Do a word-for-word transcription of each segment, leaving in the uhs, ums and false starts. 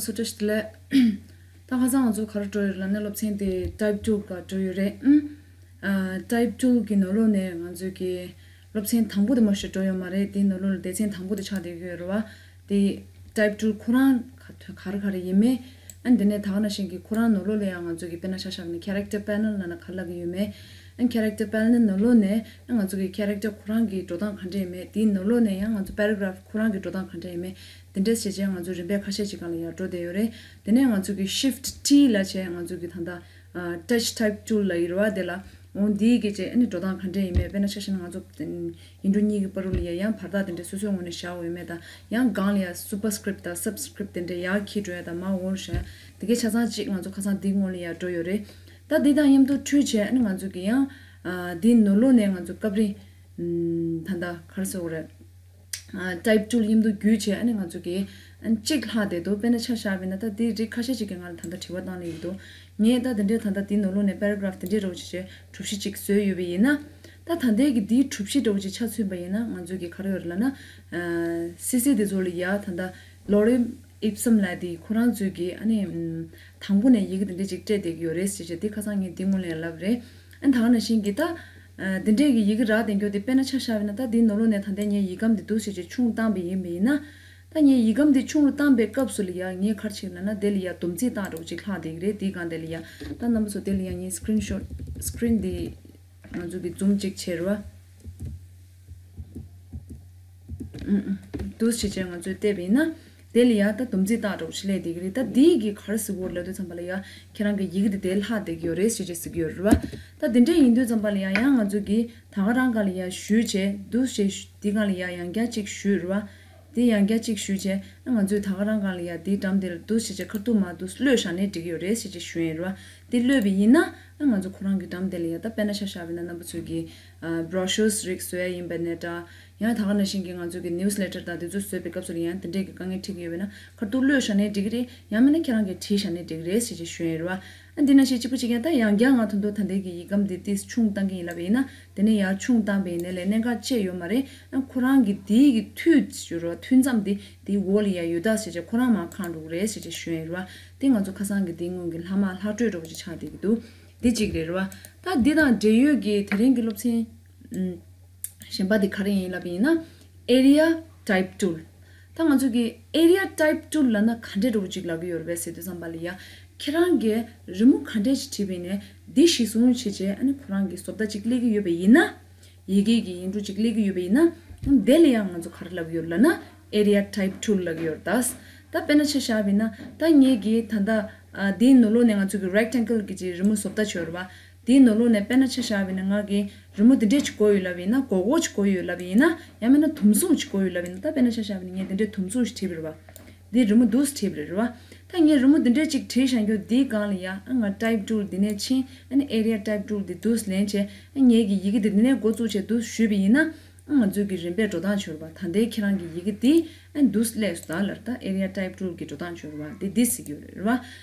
སུ་བཀྲ་ཤིས་བདེ་ལེགས། ད་ཁ་སང་ང་ཚོ་ག་རེ་འགྲོ་ཡོད་ལབ་ན། སློབ་ཚན་དེ་type two ག་འགྲོ་ཡོད་རེད། ཨུམ། ཨ། type two གི་ནང་ལོགས་ནས་ང་ཚོ་གི་སློབ་ཚན་དང་པོ་དེ་མ་གཏོགས་འགྲོ་ཡོད་མ་རེད། དེའི་ནང་ལོགས་ལ་སྡེ་ཚན་དང་པོ་དེ་ཆགས་བསྡད་ཀྱི་ཡོད་རེད་བ། དེ་type two ཁོ་རང་ག་ག་རེ་ག་རེ་ཡིན་མིན། ཨ། དེ་ནས་ད་ག་ནང་བཞིན་གྱི་ཁོ་རང་ནང་ལོགས་ལ་ཡང་ང་ཚོ་གི་དཔེར་ན་ཆ་བཞག་ན་character panel ལབ་ན་ག་རེ་ལབ་ཀྱི་ཡོད་མེད། ཨ། character panel ནང་ལོགས་ནས་ང་ཚོ་གི་character ཁོ་རང་གི་འགྲོ་སྟངས་ག་འདྲ་ཡིན་མེད། དེའི་ནང་ལོགས་ནས་ཡང་ང་ཚོ་paragraph ཁོ་རང་གི་འགྲོ་སྟངས་ག་འདྲ་ཡིན་མེད། དེ་འདྲས་བྱས་བྱས་ང་ཚོ་རིམ་པས་ཁ་ཤས་ཅིག་སྒང་ལ་ཡར་འགྲོ་བསྡད་ཡོད་རེད། དེ་ནས་ང་ཚོ་གི་shift T ལབ་བྱས་ང་ཚོ་གི་ད་ལྟ་ཨ། touch type tool ལབ་ཀྱི་རེད་བ། དེ་ལ་འོང་དེའི་གི་བྱས་ཨ་ནི་འགྲོ་སྟངས་ག་འདྲས་ཡིན་མེད། དཔེར་ན་ཆ་བཞག་ན་ང་ཚོ་ཡིག་འབྲུ་གཉིས་ཀྱི་བར་དུ་ལ་ཡ་ཡང་བར་ཐག་དེ་འདྲས་སོ་སོའི་ངོས་ནས་བཞག་འོས་མེད། ད་ཡང་སྒང་ལ་ཡ་superscript དང་subscript དེ་འདྲས་ཡར་འཁྱེར་འགྲོ་ཡ་དང་མར་འོང་བཞག་ཡ་དེ་གའི་ཆ་ཚང་གཅིག་ང་ཚོ་ཁ་སང་འདིའི་སྔོན་ལ་ཡར་འགྲོ་ཡོད་རེད། ད་འདི་དང་མཉམ་དུ་འཕྲུལ་བྱས་ཨ་ནི་ང་ཚོ་གི་ཡང་ཨ། འདིའི་ནང་ལོགས་ནས་ང་ཚོ་སྐབས་རེ་ད་ལྟ་ག་རེ་ཟེར་དགོས་རེད། ཨ། type tool མཉམ་དུ་བརྒྱུད་བྱས་ཨ་ནི་ང་ཚོ་གི་ཨ། གཅིག་ལྷག་བསྡད་འདུག་དཔེར་ན་ཆ་བཞག་པ་ཡིན་ན། ད་འདི་རིགས་ཁ་ཤས་ཅིག་གིས་ང་ལ་ད་ལྟ་དྲི་བ་བཏང་ལེ་ཡོད་འདུག་ངས་ད་འདི་འདྲའི་ད་ལྟ་འདིའི་ནང་ལོགས་ནས་paragraph འདི་འདྲའི་འདྲ་བོ་ཅིག་བྱས་གྲུབ་གཞི་ཅིག་བཟོས་ཡོད་པ་ཡིན་ན། ད་ད་ལྟའི་གི་འདིའི་གྲུབ་གཞི་འདྲ་བོ་ཅིག་ཆ་མཚོན་པ་ཡིན་ན། ང་ཚོ་གི་ག་རེ་ཡོད་རེད་ལབ་ན། ཨ། སི་སི་འདི་ཚོ་ལ་ཡ་ད་ལྟ་Lorem Ipsum ལབ་དེ་ཁོ་རང་ཚོས་གི་ཨ་ནི་ཨམ། དང་པོ་ནས་ཡི་གེ་འདི་འདྲ་ཅིག་སྤྲད་བསྡད་ཀྱི་ཡོད་རེད་ཟེར་བྱས་འདི་ཁ་སང་ངས་འདི་སྔོན་ལ་ཡང་ལབ་རེད། ཨ། ད་ག་ནང་བཞིན་གྱི་ད་ཨ། འདི་འདྲས་ཀྱི་ཡི་གེ་རག་བསྡད་རྒྱུ་དེ་དཔེར་ན་ཆ་བཞག་པ་ཡིན་ན། ད་འདིའི་ནང་ལོགས་ནས་ད་ལྟ་ངས་ཡིག་སྒམ་འདི་འདུག་སེ་བྱས་ཆུང་རུ་བཏང་པ་ཡིན་པ་ཡིན་ན། ད་ངས་ཡིག་སྒམ་འདི་ཆུང་རུ་བཏང་པའི་སྐབས་སུ་ལ་ཡ་ངས་ག་རེ་བྱེད་ཀྱི་ལབ་ན། དེ་ལ་ཡ་སྡོམ་རྩིས་བཏང་འདྲ་བོ་ཅིག་ལྷག་བསྡད་ཀྱི་རེད། དེའི་སྒང་དེ་ལ་ཡ་ད་རྣམ་པ་ཚོ་དེ་ལ་ཡ་ངས་screenshot screen འདི་ང་ཚོ་གི་zoom ཅིག་བྱེད་རོགས། ཨུམ། འདུག་སེ་བྱས་ང་ཚོས་བལྟས་པ་ཡིན་ན། དེ་ལ་ཡ་ད་སྡོམ་རྩིས་བཏང་འདྲ་བོ་ཞིག་སླེབས་བསྡད་ཀྱི་རེད། ད་འདི་གི་ག་རེ་ཟེར་དགོས་ལབ་དུས་ཙམ་པ་ལ་ཡ་ཁྱེད་རང་གི་ཡི་གེ་འདི་དེ་ལྷག་བསྡད་ཀྱི་ཡོད་རེད་ཟེར་བྱས་ཟེར་གྱི་ཡོད་རེད་བ། ད་དེ་འདྲས་ཡིན་དུས་ཙམ་པ་ལ་ཡ་ཡང་ང་ཚོ་གིས་ད་ག་རང་སྒང་ལ་ཡ་ཞུས་བྱས། འདུག་སེ་བྱས་འདི་སྒང་ལ་ཡ་ཡང་བསྐྱར་གཅིག་ཞུས་རེད་བ། དེ་ཡང་བསྐྱར་གཅིག་ཞུས་བྱས། ང་ཚོས་ད་ག་རང་སྒང་ལ་ཡ་དེའི་འགྲམ་དེ་ལ་འདུག་སེ་བྱས་ཁ་ཐུག་མར་འདུག་གློད་བཞག་ནའི་འགྲིག་གི་ཡོད་རེད་ཟེར་བྱས་ཞུས་ཡིན་རེད་བ། དེ་གློད་པ་ཡིན་ན་ང་ཚོ་ཁོ་རང་གི་འགྲམ་དེ་ལ་ཡ། ད་དཔེར་ན་ཆ་བཞག་པ་ཡིན་ན་རྣམ་པ་ཚོས་ཀྱི་ཨ། brochures རིགས་བཟོ་ཡ་ཡིན་པ་ནའི་འདྲ། ཡང་ད་ག་ནང་བཞིན་གྱི་ང་ཚོ་གི་newsletter དང་དེ་ཚོ་བཟོས་པའི་སྐབས་སུ་ལ་ཡང་དེ་འདྲས་ཀྱི་དཀའ་ངལ་འཕྲད་ཀྱི་ཡོད་པ་ཡིན་ན། ཁ་ཐུག་གློད་བཞག་ནའི་འགྲིག་གི་རེད། ཡང་མིན་ན་ཁྱེད་རང་གིས་བྲིས་བཞག་ནའི་འགྲིག་གི་རེད་ཟེར་བྱས་ཞུས་ཡིན་རེད་བ། ཨ། འདི་ནང་བཞིན་གཅིག་པ་གཅིག་རྐྱང་ད་ཡང་བསྐྱར་ང་ད་དུང་ད་ལྟའི་གི་ཡིག་སྒམ་འདི་ཏིས་ཆུང་བཏང་གི་ཡིན་ལབ་པ་ཡིན་ན། དེ་ནས་ཡར་ཆུང་བཏང་པ་ཡིན་ནའི་ལས་གནད་འགག་ཅི་ཡོད་མ་རེད། ཨ། ཁོ་རང་གི་དེའི་གི་མཐུད་ཞུ་རོགས། མཐུད་མཚམས་དེ་དེའི་འོག་ལ་ཡ་ཡོད་ད་ཟེར་བྱས་ཁོ་རང་མར་འཁང་འགྲོ་གི་རེད་ཟེར་བྱས་ཞུས་ཡིན་རེད་བ། དེ་ང་ཚོ་ཁ་སང་གི་དེའི་སྔོན་གྱི་ལྷག་མ་ལྷག་འཕྲོས་འདྲ་བོ་ཅིག་ཆགས་བསྡད་ཀྱི་འདུག་དེ་གཅིག་རེད་རེད་བ། ད་འདི་དང་འབྲེལ་ཡོད་ཀྱི་དེ་རིང་གི་སློབ་ཚན། ཨུམ། གཞན་པ་དེ་ག་རེ་ཡིན་ལབ་པ་ཡིན་ན། area type tool། ད་ང་ཚོ་གི་area type tool ལབ་ན་ག་འདྲས་འདྲ་བོ་ཅིག་ལབ་ཀྱི་ཡོད་རེད་པས་ཟེར་དུས་ཙམ་པ་ལ་ཡ། ཁྱེད་རང་གིས་རི་མོ་ག་འདྲས་ཅིག་བྲིས་པ་ཡིན་ནའི་འདི་གཞིར་བཟུང་བྱས་བྱས་ཨ་ནི་ཁོ་རང་གི་བཟོ་ལྟ་ཅིག་སླེབས་ཀྱི་ཡོད་པ་ཡིན་ན། ཡི་གེ་གི་ཡིག་འབྲུ་ཅིག་སླེབས་ཀྱི་ཡོད་པ་ཡིན་ན། དེ་ལ་ཡང་ང་ཚོ་ག་རེ་ལབ་ཀྱི་ཡོད་ལབ་ན། area type tool ལབ་ཀྱི་ཡོད་རེད་ད། ད་དཔེར་ན་ཆ་བཞག་པ་ཡིན་ན། ད་ངེད་ཀྱིས་ད་ལྟ་ཨ། འདིའི་ནང་ལོགས་ནས་ང་ཚོ་གི་rectangle གི་ཅིག་རི་མོ་བཟོ་ལྟ་ཅིག་ཡོད་རེད་བ། དེའི་ནང་ལོགས་ནས་དཔེར་ན་ཆ་བཞག་པ་ཡིན་ན། ང་གིས་རི་མོ་འདི་འདྲས་ཅིག་དགོས་ཡོད་ལབ་པ་ཡིན་ན། སྒོར་སྒོར་ཅིག་དགོས་ཡོད་ལབ་པ་ཡིན་ན། ཡང་མིན་ན་དུམ་གཟུགས་ཅིག་དགོས་ཡོད་ལབ་པ་ཡིན་ན། ད་དཔེར་ན་ཆ་བཞག་པ་ཡིན་ན་ངས་འདི་འདྲས་དུམ་གཟུགས་ཤིག་བྲིས་པ་རེད་བ། འདི་རི་མོ་འདུག་སེ་བྲིས་པ་རེད་རེད་བ། ད་ངས་རི་མོ་འདི་འདྲས་ཅིག་བྲིས་བཞག་རྒྱུ་འདིའི་སྒང་ལ་ཡ། ཨ། ང་type tool འདི་ནས་ཕྱིན། ཨ་ནི་area type tool འདི་འདུག་སེ་ལེན་བྱས། ཨ། ངེད་ཀྱི་ཡི་གེ་འདི་འདི་ནས་འགོ་བཙུགས་བྱས་འདུག་སེ་ཞུས་པ་ཡིན་ན། ཨ། ང་ཚོའི་གི་རིམ་པས་འགྲོ་སྟངས་ཅིག་ཡོད་རེད་བ། ད་ལྟའི་ཁྱེད་རང་གི་ཡི་གེ་འདི་ཨ་འདུག་སེ་སླེབས་སོང་ད་ལབ། ད་area type tool གི་འགྲོ་སྟངས་ཅིག་ཡོད་རེད་བ། འདི་འདི་ཟེར་གྱི་ཡོད་རེད་བ།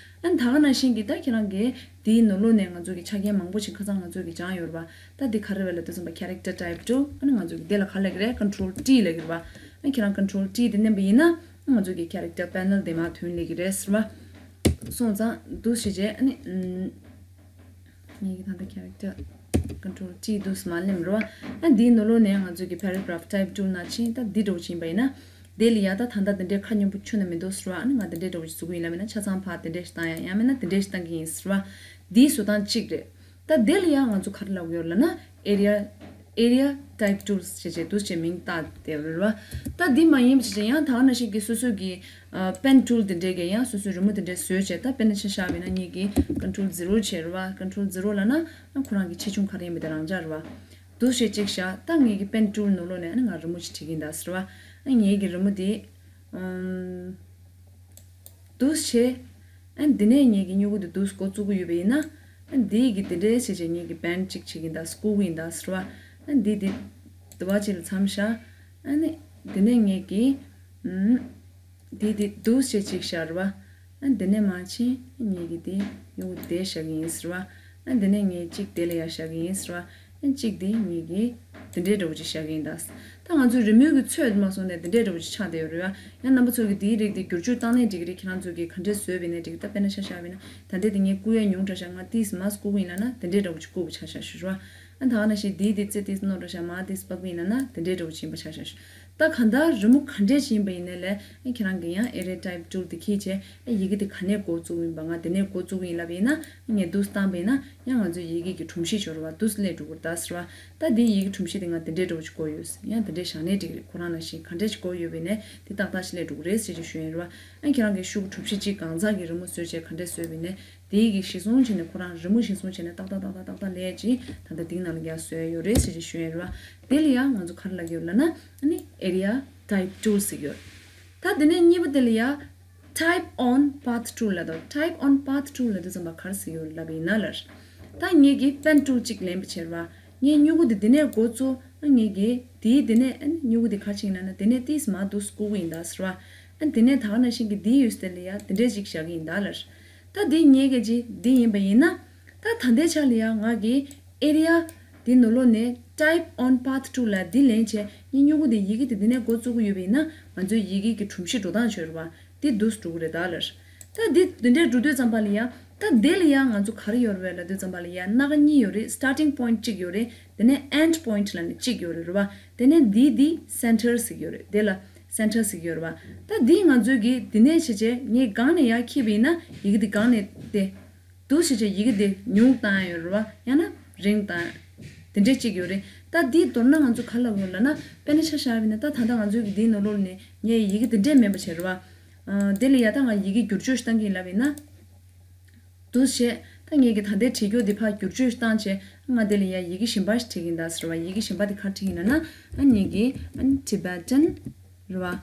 ཨ། ད་ག་ནང་བཞིན་གྱི་ད་ཁྱེད་རང་གི་འདིའི་ནང་ལོགས་ནས་ང་ཚོ་གི་ཆ་རྐྱེན་མང་པོ་ཞིག་ཁ་སང་ང་ཚོ་གི་སྦྱངས་ཡོད་རེད་བ། ད་འདི་ག་རེ་རེད་ལབ་དུས་ཙམ་པ་character type tool། ཨ་ནི་ང་ཚོ་གི་འདི་ལ་ག་རེ་ལབ་ཀྱི་རེད། control T ལབ་ཀྱི་རེད་བ། ཨ། ཁྱེད་རང་control T འདི་མནན་པ་ཡིན་ན། ང་ཚོ་གི་character panel དེ་མར་ཐོན་སླེབས་ཀྱི་རེད་ཟེར་བ། སོང་ཙང་འདུག་སེ་བྱས་བྱས་ཨ་ནི། ཨུམ། ངེད་ཀྱི་ད་ལྟ་character control T འདུག་སེ་མར་མནན་རོགས། ཨ། འདིའི་ནང་ལོགས་ནས་ང་ཚོ་གི paragraph type tool ནང་ཕྱིན། ད་འདི་འདྲ་བོ་ཕྱིན་པ་ཡིན་ན། དེ་ལ་ཡ་ད་ད་ལྟ་འདི་འདྲའི་ཁ་སྙན་པོ་ཁྱོན་ནས་མི་འདུག་ཟེར་བ། ཨ་ནི་ང་འདི་འདྲའི་འདྲ་བོ་ཞིག་བཟོ་གི་ཡིན་ལབ་ཡིན་ན་ཆ་ཚང་ཕར་དེ་འདྲས་ཤིག་བཏང་ཡ། ཡང་མིན་ན་དེ་འདྲས་ཤིག་བཏང་གི་ཡིན་ཟེར་བ། འདིའི་བཟོ་སྟངས་གཅིག་རེད། ད་དེ་ལ་ཡང་ང་ཚོ་ག་རེ་ལབ་ཀྱི་ཡོད་ལབ་ན། area area type tools ཞེས་བྱས་འདུག་སེ་མིང་བཏགས་བསྡད་ཡོད་རེད་བ། ད་འདི་མ་ཡིན་པ་བྱས་བྱས་ཡང་ད་ག་ནང་བཞིན་གྱི་སོ་སོ་གི་ཨ། pen tool དེ་འདྲས་ཀྱི་ཡང་སོ་སོའི་རི་མོ་དེ་འདྲས་བཟོས་བྱས། ད་དཔེར་ན་ཆ་བཞག་པ་ཡིན་ན་ངེད་ཀྱིས་control zero བྱས་རེད་བ། control zero ལབ་ན་ཁོ་རང་གི་ཆེ་ཆུང་ག་རེ་ཡིན་པ་དེ་རང་འཇགས་རེད་བ། འདུག་སེ་གཅིག་བཞག་ད་ངེད་ཀྱི་pen tool ནང་ལོགས་ནས་ཨ་ནི་ང་རི་མོ་ཞིག་བྲིས་ཀྱིན་གདའ་ཟེར་བ། ཨ། ངེད་ཀྱི་རི་མོ་དེ་ཨམ། འདུག་སེ་བྱས། ཨ། འདི་ནས་ངེད་ཀྱི་སྨྱུ་གུ་འདི་འདུག་སེ་འགོ་བཙུགས་ཀྱི་ཡོད་པ་ཡིན་ན། ཨ། འདི་གི་འདི་འདྲས་བྱས་བྱས་ངེད་ཀྱི་pen གཅིག་བྱེད་ཀྱིན་གདའ་ཟེར། བསྐུར་གྱིན་གདའ་ཟེར་བ། ཨ། འདི་འདི་འདི་བ་གཅིག་ལ་མཚམས་བཞག་ཨ་ནི་འདི་ནས་ངེད་ཀྱི་ཨམ། འདི་འདི་འདུག་སེ་བྱས་གཅིག་བཞག་རེད་བ། ཨ། འདི་ནས་མར་ཕྱིན་ངེད་ཀྱི་འདི་སྨྱུ་གུ་འདི་བཞག་གི་ཡིན་ཟེར་བ། ཨ། འདི་ནས་ངས་གཅིག་དེ་ལ་ཡར་བཞག་གི་ཡིན་ཟེར་བ། ཨ། གཅིག་འདི་ངེད་ཀྱི་ དེ་འདྲའི་འདྲ་བོ་ཅིག་བཞག་གི་ཡིན་ད། ད་ང་ཚོའི་རི་མོའི་གི་ཚོད་མ་སོང་ནས་དེ་འདྲའི་འདྲ་བོ་ཅིག་ཆགས་བསྡད་ཡོད་རེད་ཡ། ཡང་རྣམ་པ་ཚོ་གི་དེའི་རིགས་དེ་བསྒྱུར་བཅོས་བཏང་ནས་འགྲིག་གི་རེད། ཁྱེད་རང་ཚོ་གི་ག་འདྲས་བཟོས་པ་ཡིན་ནའི་འགྲིག་གི། ད་དཔེར་ན་ཆ་བཞག་པ་ཡིན་ན་ད་ལྟའི་དེ་ངས་བསྐུར་ཡ་ཉུང་དྲགས་ཤག་ང་ཏིས་མར་བསྐུར་གི་ཡིན་ལབ་ན་དེ་འདྲའི་འདྲ་བོ་ཅིག་བསྐུར་བ་ཆ་བཞག་ཞུ་རོགས། ཨ་ད་ག་ནང་བཞིན་དེའི་དེ་རྩེ་ཏིས་རྣོ་དྲགས་ཤག་མར་ཏིས་ཕབ་གི་ཡིན་ལབ་ན་དེ་འདྲའི་འདྲ་བོ་ཅིག་ཡིན་པ་ཆ་བཞག་ཞུ། ད་གང་ལྟར་རི་མོ་ག་འདྲས་ཅིག་ཡིན་པ་ཡིན་ནའི་ལས་ཨ་ཁྱེད་རང་གི་ཡང་Area Type Tool དེ་འཁྱེར་བྱས་ཨ་ཡི་གེ་དེ་ག་ནས་འགོ་བཙུགས་ཡིན་པ། ང་དེ་ནས་འགོ་བཙུགས་ཡིན་ལབ་ཡིན་ན་ངས་འདུག་བཏང་པ་ཡིན་ན་ཡང་ང་ཚོའི་ཡི་གེ་གི་སྒྲོམ་གཞི་འབྱོར་བ་འདུག་སླེབས་འགྲོ་གི་རེད་ད་ཟེར་བ། ད་འདི་ཡི་གེ་སྒྲོམ་གཞི་དེ་ང་དེ་འདྲའི་འདྲ་བོ་ཅིག་དགོས་ཡོད། ཡང་དེ་འདྲའི་བཞག་ནའི་འགྲིག་རེད། ཁོ་རང་ནང་བཞིན་ག་འདྲས་ཅིག་དགོས་ཡོད་པ་ཡིན་ནའི་དེ་ཏག་ཏག་ཅིག་སླེབས་འགྲོ་གི་རེད་ཟེར་གྱི་ཞུ་ཡིན་རེད་བ། ཨ་ཁྱེད་རང་གི་ཤོག་གུ་གྲུ་བཞི་གཅིག་གང་ཚང་གི་རི་མོ་བཟོས་བྱས་ག་འདྲས་བཟོས་པ་ཡིན་ནའི་དེའི་གི་གཞི་བཟུང་བྱས་ནས་ཁོ་རང་རི་མོ་གཞི་བཟུང་བྱས་ནས་ཏག་ཏག་ཏག་ཏག་ཏག་ཏག་ལས་ཀྱི་ད་ལྟ་དེའི་ནང་ལ་ཡར་བཟོས་ཡོད་རེད་ཟེར་གྱི་ཞུ་ཡིན་རེད་བ། དེ་ལ་ཡང་ང་ཚོ་ག་རེ་ལབ་ཀྱི་ཡོད་ལབ་ན་ཨ་ནི་Area Type Tool ཟེར་གྱི་ཡོད། ད་དེ་ནས་གཉིས་པ་དེ་ལ་ཡ་Type on Path Tool ལབ་དང་། Type on Path Tool ལབ་དུས་ཙམ་པ་ག་རེ་ཟེར་ཡོད་ལབ་ཡིན་ན་ལར། ད་ངེད་ཀྱིས་Pen Tool གཅིག་ལེན་པ་བྱས་ར་བ། ངས་སྨྱུ་གུ་འདི་འདི་ནས་འགོ་བཙུགས། ཨ་ངེད་ཀྱིས་དེའི་འདི་ནས་ཨ་ནི་སྨྱུ་གུ་འདི་ག་རེ་བྱེད་ཀྱི་ཡིན་ལབ་ན་འདི་ནས་ཏིས་མར་འདུག་བསྐུར་གྱི་ཡིན་ད་ཟེར་བ། ཨ་འདི་ནས་ད་ག་ནང་བཞིན་གྱི་འདིའི་ཡུལ་དེ་ལ་ཡ་འདི་འདྲས་ཅིག་བཞག་གི་ཡིན་ད་ལར། ད་འདི་ངེད་ཀྱི་ཅི་འདི་ཡིན་པ་ཡིན་ན། ད་ད་ལྟའི་ཆ་ལ་ཡ་ང་གི་Area འདི་ནང་ལོགས་ནས་Type on Path Tool ལབ་འདི་ལེན་བྱས་ངས་སྨྱུ་གུ་འདི་ཡི་གེ་འདི་འདི་ནས་འགོ་བཙུགས་ཀྱི་ཡོད་པ་ཡིན་ན་ང་ཚོའི་ཡི་གེ་གི་སྒྲོམ་གཞི་འགྲོ་སྟངས་བྱོས་ར་བ། འདི་འདུག་འགྲོ་གི་རེད་ད་ལར། ད་འདི་འདི་འདྲས་འགྲོ་དུས་ཙམ་པ་ལ་ཡ། ད་འདི་ལ་ཡ་ང་ཚོ་ག་རེ་ཡོད་རེད་ལབ་དུས་ཙམ་པ་ལ་ཡ་སྣ་ཁ་གཉིས་ཡོད་རེད། Starting Point གཅིག་ཡོད་རེད། དེ་ནས་End Point ལབ་ནས་གཅིག་ཡོད་རེད་རེད་བ། དེ་ནས་འདི་འདི་Center ཟེར་གྱི་ཡོད་རེད། དེ་ལ་Center ཟེར་གྱི་ཡོད་རེད་བ། ད་འདི་ང་ཚོའི་གི་འདི་ནས་བྱས་བྱས་ངས་སྒང་ནས་ཡར་འཁྱེར་བ་ཡིན་ན་ཡི་གེ་འདི་སྒང་ནས་དེ། འདུག་བྱས་བྱས་ཡི་གེ་འདི་ཉུང་བཏང་ཡ་ཡོད་རེད་བ། ཡང་ན་རིང་བཏང་ཡ། དེ་འདྲས་གཅིག་ཡོད་རེད། ད་འདིའི་མདོར་ན་ང་ཚོ་ག་ལབ་དགོས་ལབ་ན་དཔེར་ན་ཆ་བཞག་པ་ཡིན་ན་ད་ད་ལྟ་ང་ཚོའི་གི་འདིའི་ནང་ལོགས་ནས་ངས་ཡི་གེ་འདི་འདྲས་མེད་པ་བྱས་རེད་བ། ཨ་དེ་ལ་ཡ་ད་ང་ཡི་གེ་བསྒྱུར་བཅོས་ཤིག་བཏང་གི་ཡིན་ལབ་ཡིན་ན། འདུག་བྱས་ད་ངས་གི་ད་ལྟའི་བྲིས་རྒྱུ་འདི་ཕར་བསྒྱུར་བཅོས་ཤིག་བཏང་བྱས་ང་དེ་ལ་ཡ་ཡི་གེ་གཞན་པ་ཞིག་བྲིས་གི་ཡིན་ད་ཟེར་བ། ཡི་གེ་གཞན་པ་དེ་ག་རེ་བྲིས་ཡིན་ལབ་ན་ཨ་ངས་གི་ཨ་Tibetan རེད་བ།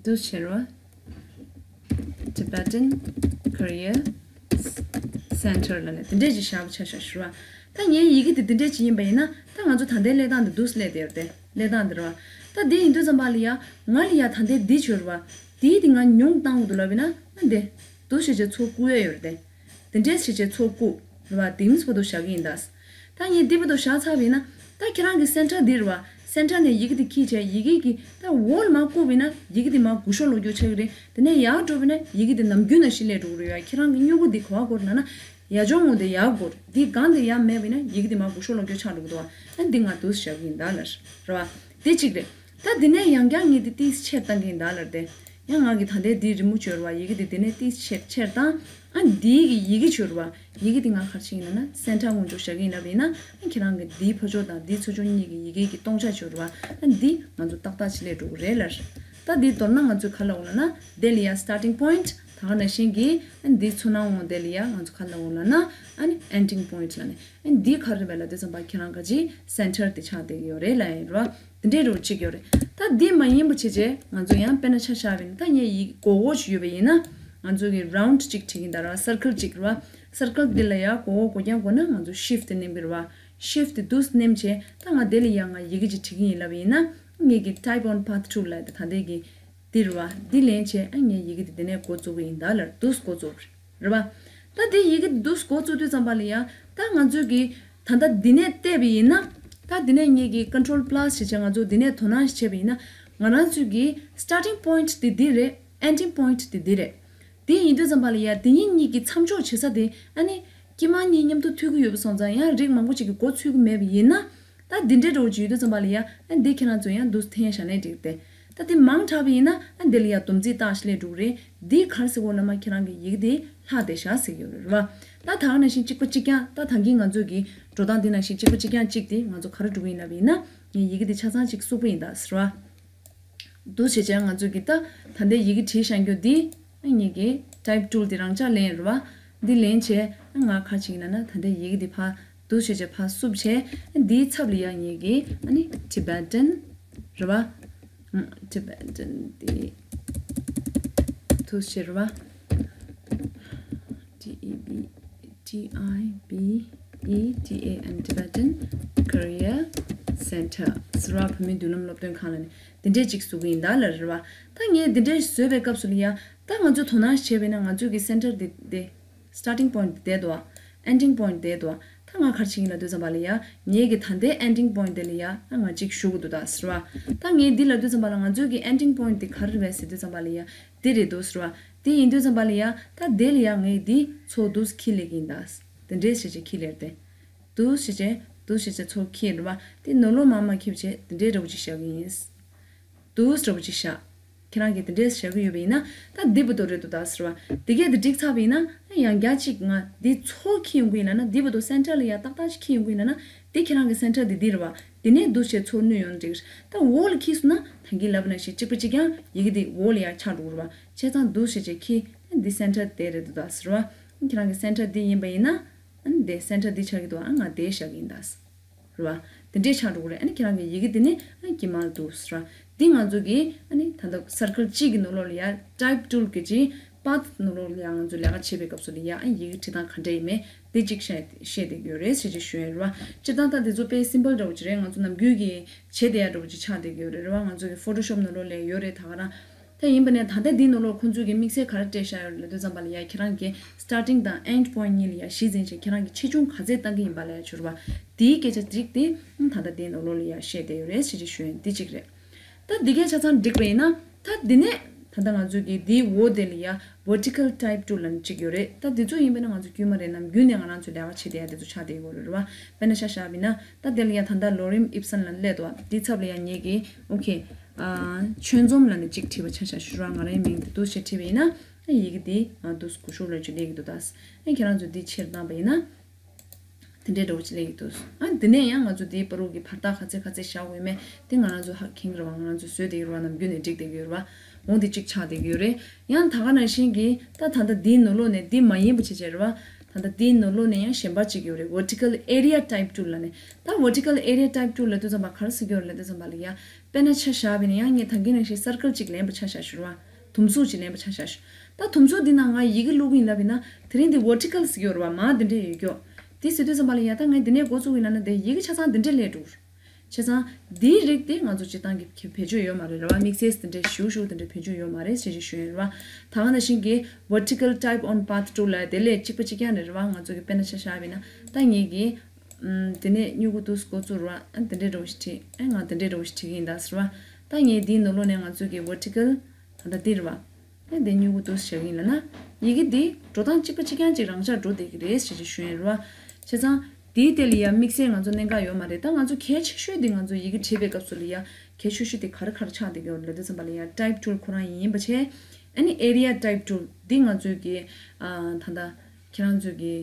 འདུག་བྱས་རེད་བ། Tibetan Career Center ལབ་ནས་དེ་འདྲས་ཅིག་བཞག་པ་ཆ་བཞག་ཞུ་བ། ད་ངའི་ཡི་གེ་དེ་དེ་འདྲས་ཅིག་ཡིན་པ་ཡིན་ན་ད་ང་ཚོ་ད་ལྟའི་གླེགས་སྟངས་འདི་འདུག་སླེབས་བསྡད་ཡོད་རེད་དེ། གླེགས་སྟངས་འདི་རེད་བ། ད་འདི་ཡིན་དུས་ཙམ་པ་ལ་ཡ་ང་ལ་ཡ་ད་ལྟའི་འདི་བྱོས་རེད་བ། འདིའི་དེ་ང་ཉུང་བཏང་དགོས་འདུག་ལབ་ཡིན་ན་ཨ་འདི་འདུག་བྱས་བྱས་ཚུར་བསྐུར་ཡ་ཡོད་རེད་དེ། དེ་འདྲས་བྱས་བྱས་ཚུར་བསྐུར་རེད་བ། དེ་མིན་བར་དུ་བཞག་གི་ཡིན་ད། ད་ངས་འདི་བར་དུ་བཞག་ཚར་བ་ཡིན་ན་ད་ཁྱེད་རང་གི་Center འདི་རེད་བ། Center ནས་ཡི་གེ་འདི་འཁྱེར་བྱས་ཡི་གེ་གི་ད་འོག་ལ་མར་བསྐུར་བ་ཡིན་ན་ཡི་གེ་འདི་མར་སྒུར་ཤོག་ལོག་རྒྱུ་ཆགས་ཀྱི་རེད། དེ་ནས་ཡར་འགྲོ་བ་ཡིན་ན་ཡི་གེ་འདི་ནམ་རྒྱུན་ནང་བཞིན་སླེབས་འགྲོ་གི་རེད་ཡ། ཁྱེད་རང་གི་སྨྱུ་གུ་འདི་ག་པར་དགོས་ལབ་ན་ཡར་ལྗོངས་ངོས་འདི་ཡར་དགོས་རེད། འདི་སྒང་འདི་ཡར་མེད་པ་ཡིན་ན་ཡི་གེ་འདི་མར་སྒུར་ཤོག་ལོག་རྒྱུ་ཆགས་འགྲོ་གི་འདུག་བ། ཨ་འདི་ང་འདུག་བཞག་གི་ཡིན་ད་ལར་རེད་བ། དེ་གཅིག་རེད། ད་འདི་ནས་ཡང་བསྐྱར་ངས་འདི་ཏིས་ཆེར་བཏང་གི་ཡིན་ད་ལར་དེ། ཡང་ང་གི་ད་ལྟའི་འདིའི་རི་མོ་བྱོས་ར་བ། ཡི་གེ་འདི་འདི་ནས་ཏིས་ཆེར་ཆེར་བཏང་། ཨ་འདིའི་གི་ཡི་གེ་བྱོས་ར་བ། ཡི་གེ་འདི་ང་ག་རེ་བྱེད་ཀྱི་ཡིན་ལབ་ན་Center ངོས་འཇོག་བཞག་གི་ཡིན་ལབ་ཡིན་ན་ཨ་ཁྱེད་རང་གི་འདིའི་ཕ་ཕྱོགས་དང་འདིའི་ཚུར་ཕྱོགས་གཉིས་ཀྱི་ཡི་གེ་གི་སྟོང་ཆ་བྱོས་ར་བ། ཨ་འདི་ང་ཚོ་ཏག་ཏག་ཅིག་སླེབས་འགྲོ་གི་རེད་ལར། ད་འདིའི་མདོར་ན་ང་ཚོས་ག་ལབ་དགོས་ལབ་ན་དེ་ལ་ཡ་Starting Point ད་ག་ནང་བཞིན་གྱི་ཨ་འདིའི་ཚུར་ནང་ངོས་དེ་ལ་ཡ་ང་ཚོ་ག་ལབ་དགོས་ལབ་ན་ཨ་ནི་Ending Point ལབ་ནས། ཨ་འདི་ག་རེ་རེད་པས་ལབ་དུས་ཙམ་པ་ཁྱེད་རང་ག་ཅི་Center དེ་ཆགས་བསྡད་ཀྱི་ཡོད་རེད་ལབ་ཡིན་རོ། དེ་འདྲའི་རོ་གཅིག་ཡོད་རེད། ད་འདི་མ་ཡིན་པ་བྱས་བྱས་ང་ཚོ་ཡང་དཔེར་ན་ཆ་བཞག་པ་ཡིན་ན་ད་ངས་ཡི་སྒོར་སྒོར་ཞིག་ཡོད་པ་ཡིན་ན་ང་ཚོ་གི་Round གཅིག་བྲིས་ཀྱི་ཡིན་ད་ར། Circle གཅིག་རེད་བ། Circle འདི་ལ་ཡ་སྒོར་སྒོར་སྒོར་རྐྱང་དགོས་ན་ང་ཚོ་Shift དེ་མནན་པ་རེད་བ། Shift དེ་འདུག་མནན་བྱས་ད་ང་དེ་ལ་ཡ་ང་ཡི་གེ་ཅིག་བྲིས་ཀྱི་ཡིན་ལབ་པ་ཡིན་ན་ངས་ཀྱི་Type on Path Tool ལབ་ད་ད་འདི་གི་འདི་རེད་བ། འདི་ལེན་བྱས་ཨ་ངས་ཡི་གེ་འདི་འདི་ནས་འགོ་བཙུགས་ཀྱི་ཡིན་ད་ལར་འདུག་འགོ་བཙུགས་རེད་བ། ད་འདི་ཡི་གེ་འདི་འདུག་འགོ་བཙུགས་དུས་ཙམ་པ་ལ་ཡ་ད་ང་ཚོས་ཀྱི་ད་ལྟ་འདི་ནས་བལྟས་པ་ཡིན་ན་ད་འདི་ནས་ངས་ཀྱི་Control Plus བྱས་བྱས་ང་ཚོ་འདི་ནས་དོ་སྣང་ཞིག་བྱས་པ་ཡིན་ན་ང་རང་ཚོས་ཀྱི་Starting Point དེ་འདི་རེད། Ending Point དེ་འདི་རེད། དེ་ཡིན་དུས་ཙམ་པ་ལ་ཡ་དེ་གཉིས་གཉིས་ཀྱི་མཚམས་འཇོག་བྱེད་ས་དེ་ཨ་ནི་དཀྱིལ་མ་གཉིས་མཉམ་དུ་མཐུད་ཀྱི་ཡོད་པ་སོང་ཙང་ཡང་རིགས་མང་པོ་ཅིག་གི་འགོ་ཚུགས་ཀྱི་མེད་པ་ཡིན་ན། ད་འདི་འདྲའི་འདྲ་བོ་ཅིག་ཡོད་དུས་ཙམ་པ་ལ་ཡ་ཨ་འདི་ཁྱེད་རང་ཚོ་ཡང་འདུག་འཐེན་བཞག་ནས་འགྲིག་སྟེ། ད་འདི་མང་དྲགས་པ་ཡིན་ན་ཨ་འདི་ལ་ཡ་སྡོམ་རྩིས་བཏགས་ཤིག་ལས་འགྲོ་གི་རེད། འདི་ག་རེ་ཟེར་དགོས་ལབ་ན་ཁྱེད་རང་གི་ཡི་གེ་དེ་ལྷག་བསྡད་བཞག་ཟེར་གྱི་ཡོད་རེད་བ། ད་ད་ག་ནང་བཞིན་གཅིག་པ་གཅིག་རྐྱང་ད་ད་གིན་ང་ཚོ་གི་འགྲོ་སྟངས་འདི་ནང་བཞིན་གཅིག་པ་གཅིག་རྐྱང་གཅིག་དེ་ང་ཚོ་ག་རེ་འགྲོ་གི་ཡིན་ལབ་ཡིན་ན་ངའི་ཡི་གེ་དེ་ཆ་ཚང་གཅིག་སུག་པོ་ཡིན་ད་ཟེར་བ། འདུག་བྱས་བྱས་ང་ཚོ་གི་ད་ད་ལྟའི་ཡི་གེ་བྲིས་བཞག་རྒྱུ་འདི་ཨ་ངེད་ཀྱི་Type Tool དེ་རང་འཇགས་ལེན་རེད་བ། འདི་ལེན་བྱས་ཨ་ང་ག་རེ་བྱེད་ཀྱི་ཡིན་ན་ད་ལྟའི་ཡི་གེ་འདི་ཕར་འདུག་བྱས་བྱས་ཕར་བསུབ་བྱས་ཨ་འདིའི་ཚབ་ལ་ཡ་ངེད་ཀྱི་ཨ་ནི་Tibetan རེད་བ། ཨ་Tibetan དེ་འདུག་བྱས་རེད་བ། T E B T I B E T A N Tibetan Career Center ཟེར་བ་བོད་མིའི་མདུན་ལམ་སློབ་སྟོན་ཁང་ལ་ནི་དེ་འདྲས་ཅིག་བཟོ་གི་ཡིན་ད་ལ་རེད་བ། ད་ངས་དེ་འདྲས་བཟོས་པའི་སྐབས་སུ་ལ་ཡ་ད་ང་ཚོས་དོ་སྣང་བྱས་པས་ན་ང་ཚོས་ཀྱི་Center དེ་དེ་Starting Point དེ་འདུག་བ། Ending Point དེ་འདུག་བ། ད་ང་ག་རེ་བྱེད་ཀྱི་ཡིན་ལབ་དུས་ཙམ་པ་ལ་ཡ། ངེད་ཀྱི་ད་ལྟའི་ending point དེ་ལ་ཡ། ད་ང་གཅིག་ཞུ་གི་འདུག་ད་ཟེར་བ། ད་ངས་འདི་ལབ་དུས་ཙམ་པ་ལ་ང་ཚོའི་གི་ending point དེ་ག་རེ་རེད་པས་ཟེར་དུས་ཙམ་པ་ལ་ཡ། འདི་རེད་འདུག་ཟེར་བ། དེ་ཡིན་དུས་ཙམ་པ་ལ་ཡ། ད་དེ་ལ་ཡ་ངས་འདི་ཚོ་འདུག་སེ་འཁྱེར་སླེབས་ཀྱི་ཡིན་ད། དེ་འདྲས་བྱས་བྱས་འཁྱེར་སླེབས་ཏེ། འདུག་སེ་བྱས། འདུག་སེ་བྱས་ཚོ་འཁྱེར་རེད་པ། དེ་ནོར་ལོག་མར་མར་འཁྱེར་བྱས་དེ་འདྲས་འདྲ་པོ་ཅིག་བཞག་གི་ཡིན། འདུག་སེ་འདྲ་པོ་ཅིག་བཞག་ཁྱེད་རང་གིས་དེ་འདྲས་བཞག་གི་ཡོད་པ་ཡིན་ན། ད་འདི་བར་དུ་རེད་འདུག་ད་ཟེར་བ། དེ་གས་དེ་འགྲིག་ཚར་བ་ཡིན་ན། ཡང་བསྐྱར་གཅིག་ང་འདི་ཚོ་འཁྱེར་ཡོང་གི་ཡིན་ལབ་ན། འདི་བར་དུ་center ལ་ཡ་ཏག་ཏག་ཅིག་འཁྱེར་ཡོང་གི་ཡིན་ལབ་ན། འདི་ཁྱེད་རང་གི་center འདི་འདི་རེད་པ། དེ་ནས་འདུག་སེ་བྱས་ཚོ་བསྣུན་ཡོང་ན་འགྲིག་ད་འོག་ལ་འཁྱེར་སོང་ན་ད་གིན་ལབ་པ་ནང་བཞིན་གཅིག་པ་གཅིག་རྐྱང་ཡི་གེ་འདི་འོག་ལ་ཡ་ཆགས་འགྲོ་གི་རེད་པ། བྱས་ཙང་འདུག་སེ་བྱས་འཁྱེར། འདི་center དེ་རེད་འདུག་ད་ཟེར་བ། ཁྱེད་རང་གི་center འདི་ཡིན་པ་ཡིན་ན། ཨ་ནི་དེ་center འདི་ཆགས་ཀྱི་འདུག་ཨ་ང་དེ་བཞག་གི་ཡིན་ད། རེད་པ། དེ་འདྲས་ཆགས་འགྲོ་གི་རེད། ཨ་ནི་ཁྱེད་རང་གི་ཡི་གེ་དེ་ནི་ཨ་དཀྱིལ་མ་ལ་འདུག་ཟེར་བ། འདི་ང་ཚོ་གི་ཨ་ནི་ད་ལྟ་circle གཅིག་གི་ནང་ལོགས་ལ་ཡ་type tool གི་ཅིག path ནང་ལོགས་ལ་ཡ་ང་ཚོ་ལས་ཀ་བྱེད་པའི་སྐབས་སུ་ལ་ཡ། ཨ་ཡི་གེ་བྲིས་སྟངས་ག་འདྲས་ཡིན་མིན་དེ་གཅིག་བཤད་བཤད་བསྡད་ཀྱི་ཡོད་རེད་ཟེར་གྱི་ཞུ་ཡ་རེད་པ། སྤྱིར་བཏང་ད་དེ་ཚོ་དཔེ་simple འདྲ་པོ་ཅིག་རེད། ང་ཚོ་ནམ་རྒྱུན་གྱི་བྱེད་བསྡད་ཡ་འདྲ་པོ་ཅིག་ཆགས་བསྡད་ཀྱི་ཡོད་རེད། རེད་པ། ང་ཚོ་གི་Photoshop ནང་ལོགས་ལ་ཡོད་རེད་ད་ག་རང་། ད་ཡིན་པ་ནས་ད་ལྟ་འདིའི་ནང་ལོགས་ཁོང་ཚོས་ཀྱི་དམིགས་བསལ་ག་རེ་སྤྲད་བཞག་ཡོད་རེད་ལབ་དུས་ཙམ་པ་ལ་ཡ། ཁྱེད་རང་གི་starting དང་end point གཉིས་ལ་ཡ་གཞི་འཛིན་བྱས་ཁྱེད་རང་གི་ཆེ་ཆུང་ག་ཚད་བཏང་གི་ཡིན་པ་ལ་ཡ་ཞུ་རེད་པ། དེའི་སྐད་ཆ་འགྲིག་སྟེ། ད་ལྟ་འདིའི་ནང་ལོགས་ལ་ཡ་བཤད་བསྡད་ཡོད་རེད་ཟེར་གྱི་ཞུ་ཡིན། འདི་གཅིག་རེད། ད་འདི་གས་ཆ་ཚང་འགྲིག་པ་ཡིན་ན། ད་འདི་ནས་ད་ལྟ་ང་ཚོས་ཀྱི་འདིའི་འོག་དེ་ལ་ཡ་vertical type tool ལབ་ནས་གཅིག་ཡོད་རེད། ད་འདི་ཚོ་ཡིན་པ་ན་ང་ཚོ་དཀྱུས་མ་རེད། ནམ་རྒྱུན་ནས་ང་རང་ཚོས་ལས་ཀ་བྱེད་བསྡད་ཡ་འདི་ཚོ་ཆགས་བསྡད་ཡོད་རེད་པ། དཔེར་ན་ཆ་བཞག་པ་ཡིན་ན། ད་དེ་ལ་ཡ་ད་ལྟ་Lorem Ipsum ལབ་སླེབས་འདུག་པ། འདི་ཚབ་ལ་ཡ་ངེད་ཀྱིས་okay ཆོས་འཛོམས་ལབ་ནས་གཅིག་བྲིས་པ་ཆ་བཞག་ཞུ་ར། ང་རའི་མིང་འདི་འདུག་སེ་བྲིས་པ་ཡིན་ན། ཨ་ཡི་གེ་འདི་ཨ་འདུག་སེ་གུ་ཤུག་ལ་ཅིག་སླེབས་ཀྱི་འདུག་ད། ཨ་ཁྱེད་རང་ཚོ་འདི་ཕྱིར་བཏང་པ་ཡིན་ན། དེ་འདྲའི་འདྲ་པོ་ཅིག་སླེབས་ཀྱི་འདུག་ཨ་འདི་ནས་ཡང་ང་ཚོ་འདིའི་བར་དུ་གི་བར་ཐག་ག་ཚད་ག་ཚད་བཞག་དགོས་མེད་དེ་ང་རང་ཚོ་ཧ་གོ་གི་རེད་པ། ང་རང་ཚོ་བཟོས་བསྡད་ཀྱི་རེད་པ། ནམ་རྒྱུན་ནས་སྒྲིག་བསྡད་ཀྱི་ཡོད་རེད་པ། འོ་འདི་གཅིག་ཆགས་བསྡད་ཀྱི་ཡོད་རེད། ཡང་ད་ག་ནང་བཞིན་གྱི་ད་ད་ལྟ་འདིའི་ནང་ལོགས་ནས་འདི་མ་ཡིན་པ་བྱས་བྱས་རེད་པ། ད་ལྟ་འདིའི་ནང་ལོགས་ནས་ཡང་གཞན་པ་གཅིག་ཡོད་རེད། vertical area type tool ལབ་ནས། ད་vertical area type tool ལབ་དུས་ཙམ་པ་ག་རེ་ཟེར་གྱི་ཡོད་རེད་ལབ་དུས་ཙམ་པ་ལ་ཡ། དཔེར་ན་ཆ་བཞག་པ་ཡིན་ན་ཡང་ངས་ད་གིན་ནང་བཞིན་circle གཅིག་ལེན་པ་ཆ་བཞག་ཞུ་ར། དུམ་གཟུགས་གཅིག་ལེན་པ་ཆ་བཞག་ཞུ། ད་དུམ་གཟུགས་འདི་ནང་ང་ཡི་གེ་བླུག་གི་ཡིན་ལབ་ཡིན་ན། དེ་རིང་འདི་vertical ཟེར་གྱི་ཡོད་རེད་པ། མར་འདི་འདྲས་ཡོད་ཀྱོག་དེ་ཟེར་དུས་ཙམ་པ་ལ་ཡ། ད་ངས་འདི་ནས་འགོ་བཙུགས་ཡིན་ལབ་ན་དེ་ཡི་གེ་ཆ་ཚང་འདི་འདྲས་སླེབས་འགྲོ། བྱས་ཙང་། འདིའི་རིགས་དེ་ང་ཚོ་སྤྱིར་བཏང་གི་བེད་སྤྱོད་ཡོད་མ་རེད་རེད་པ། དམིགས་བསལ་དེ་འདྲའི་ཞུ་ཞུ་དེ་འདྲའི་བེད་སྤྱོད་ཡོད་མ་རེད་ཞེས་ཞུ་ཡོད་རེད་པ། ད་ག་ནང་བཞིན་གྱི་vertical type on path tool ལ་དེ་ལས་གཅིག་པ་གཅིག་རྐྱང་རེད་རེད་པ། ང་ཚོ་གི་དཔེར་ན་ཆ་བཞག་པ་ཡིན་ན། ད་ངེད་ཀྱིས་ཨམ། དེ་ནས་སྨྱུ་གུ་འདུག་སེ་འགོ་བཙུགས་རེད་པ། ཨ་དེ་འདྲའི་འདྲ་པོ་ཞིག་བྲིས། ཨ་ང་དེ་འདྲའི་འདྲ་པོ་ཞིག་བྲིས་ཀྱི་ཡིན་ད་ཟེར་བ། ད་ངས་འདིའི་ནང་ལོགས་ནས་ང་ཚོ་གི་vertical ད་ལྟ་འདི་རེད་པ། ཨ་དེ་སྨྱུ་གུ་འདུག་སེ་བཞག་གི་ཡིན་ལབ་ན། ཡི་གེ་འདི་འགྲོ་སྟངས་གཅིག་པ་གཅིག་རྐྱང་གཅིག་རང་འཇགས་འགྲོ་བསྡད་ཀྱི་རེད་ཞེས་ཞུ་ཡིན་རེད་པ། བྱས་ཙང་། དེའི་ཐད་ལ་ཡ་དམིགས་བསལ་ང་ཚོ་གནད་འགག་ཡོད་མ་རེད། ད་ང་ཚོ་གལ་ཆེ་ཤོས་དེ་ང་ཚོ་ཡི་གེ་བྲིས་པའི་སྐབས་སུ་ལ་ཡ་གལ་ཆེ་ཤོས་དེ་ག་རེ་ག་རེ་ཆགས་བསྡད་ཀྱི་ཡོད་རེད་ལབ་དུས་ཙམ་པ་ལ་ཡ། type tool ཁོ་རང་ཡིན་པ་བྱས། ཨ་ནི་area type tool འདི་ང་ཚོའི་གི་ཨ་ད་ལྟ་ཁྱེད་རང་ཚོའི་གི་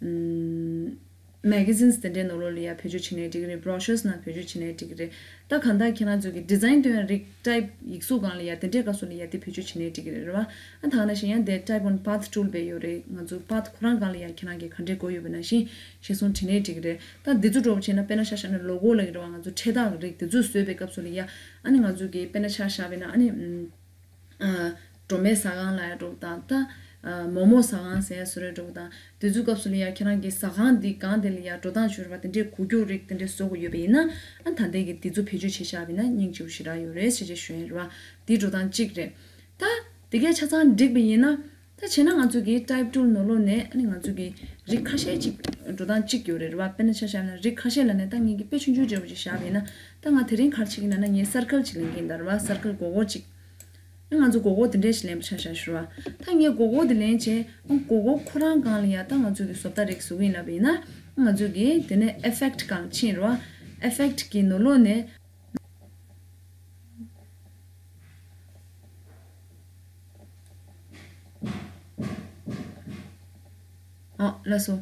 ཨམ། magazines དེ་འདྲའི་ནང་ལོགས་ལ་ཡ་བེད་སྤྱོད་བྱེད་ནའི་འགྲིག་གི་རེད། brochures ནང་བེད་སྤྱོད་བྱེད་ནའི་འགྲིག་གི་རེད། ད་གང་ལྟར་ཁྱེད་རང་ཚོའི་གི་design སྟོན་ཡ་རིགས་type ཡིག་གཟུགས་སྒང་ལ་ཡ་དེ་འདྲའི་སྐབས་སུ་ལ་ཡ་དེ་བེད་སྤྱོད་བྱེད་ནའི་འགྲིག་གི་རེད་རེད་པ། ཨ་ད་ག་ནང་བཞིན་ཡང་དེ་type on path tool དཔེ་ཡོད་རེད། ང་ཚོ་path ཁོ་རང་སྒང་ལ་ཡ་ཁྱེད་རང་གི་ག་འདྲའི་དགོས་ཡོད་པ་ནང་བཞིན་གཞིར་བཟུང་བྲིས་ནའི་འགྲིག་གི་རེད། ད་འདི་ཚོ་འདྲ་པོ་བྱས་ན་དཔེར་ན་ཆ་བཞག་ན་logo ལབ་ཀྱི་རེད་པ། ང་ཚོ་འཕྲེད་ཐག་རིགས་དེ་ཚོ་བཟོས་པའི་སྐབས་སུ་ལ་ཡ། ཨ་ནི་ང་ཚོ་གི་དཔེར་ན་ཆ་བཞག་པ་ཡིན་ན། ཨ་ནི་ཨམ། ཨ། སྒྲོལ་མའི་ཟ་ཁང་ལབ་ཡ་འདྲ་པོ་དང་། ད་ཨ་མོག་མོག་ཟ་ཁང་ཟེར་ཡ་བཟོ་འདྲ་པོ་དང་། དེ་ཚོའི་སྐབས་སུ་ལ་ཡ་ཁྱེད་རང་གི་ཟ་ཁང་འདི་སྒང་དེ་ལ་ཡ་འགྲོ་སྟངས་བྱོས་རེད་པ། དེ་འདྲའི་གོ་རྒྱུ་རིགས་དེ་འདྲ་བཟོ་དགོས་ཡོད་པ་ཡིན་ན། ཨ་ད་ལྟའི་གི་དེ་ཚོ་བེད་སྤྱོད་བྱས་བཞག་པ་ཡིན་ན་སྙིང་རྗེ་པོ་ཞེ་དྲག་ཡོད་རེད་ཞེས་བྱས་ཞུ་ཡ་རེད་པ། དེ་འགྲོ་སྟངས་གཅིག་རེད། ད་དེ་གས་ཆ་ཚང་འགྲིག་པ་ཡིན་ན། ད་བྱས་ན་ང་ཚོ་གི་type tool ནང་ལོགས་ནས། ཨ་ནི་ང་ཚོ་གི་རིགས་ཁ་ཤས་ཅིག་འགྲོ་སྟངས་གཅིག་ཡོད་རེད་རེད་པ། དཔེར་ན་ཆ་བཞག་ན་རིགས་ཁ་ཤས་ལབ་ནས་ད་ངེད་ཀྱིས་དཔེ་ཆུང་ཆུང་འདྲ་པོ་ཅིག་བཞག་པ་ཡིན་ན། ད་ང་དེ་རིང་ག་རེ་བྱེད་ཀྱི་ཡིན་ལབ་ན། ངས་circle ཅིག་ལེན་གྱི་ཡིན་ད་རེད་པ། circle སྒོར་སྒོར་ཅིག་ཨ་ང་ཚོ་སྒོར་སྒོར་དེ་འདྲས་ཞིག་ལེན་པ་ཆ་བཞག་ཞུ་ར། ད་ངས་སྒོར་སྒོར་དེ་ལེན་བྱས། ཨ་སྒོར་སྒོར་ཁོ་རང་སྒང་ལ་ཡ་ད་ང་ཚོ་གི་བཟོ་ལྟ་རིགས་བཟོ་གི་ཡིན་ལབ་པ་ཡིན་ན། ང་ཚོ་གི་དེ་ནས་effect སྒང་ཕྱིན་རེད་པ། effect གི་ནང་ལོགས་ནས། ཨ་ལགས་སོ།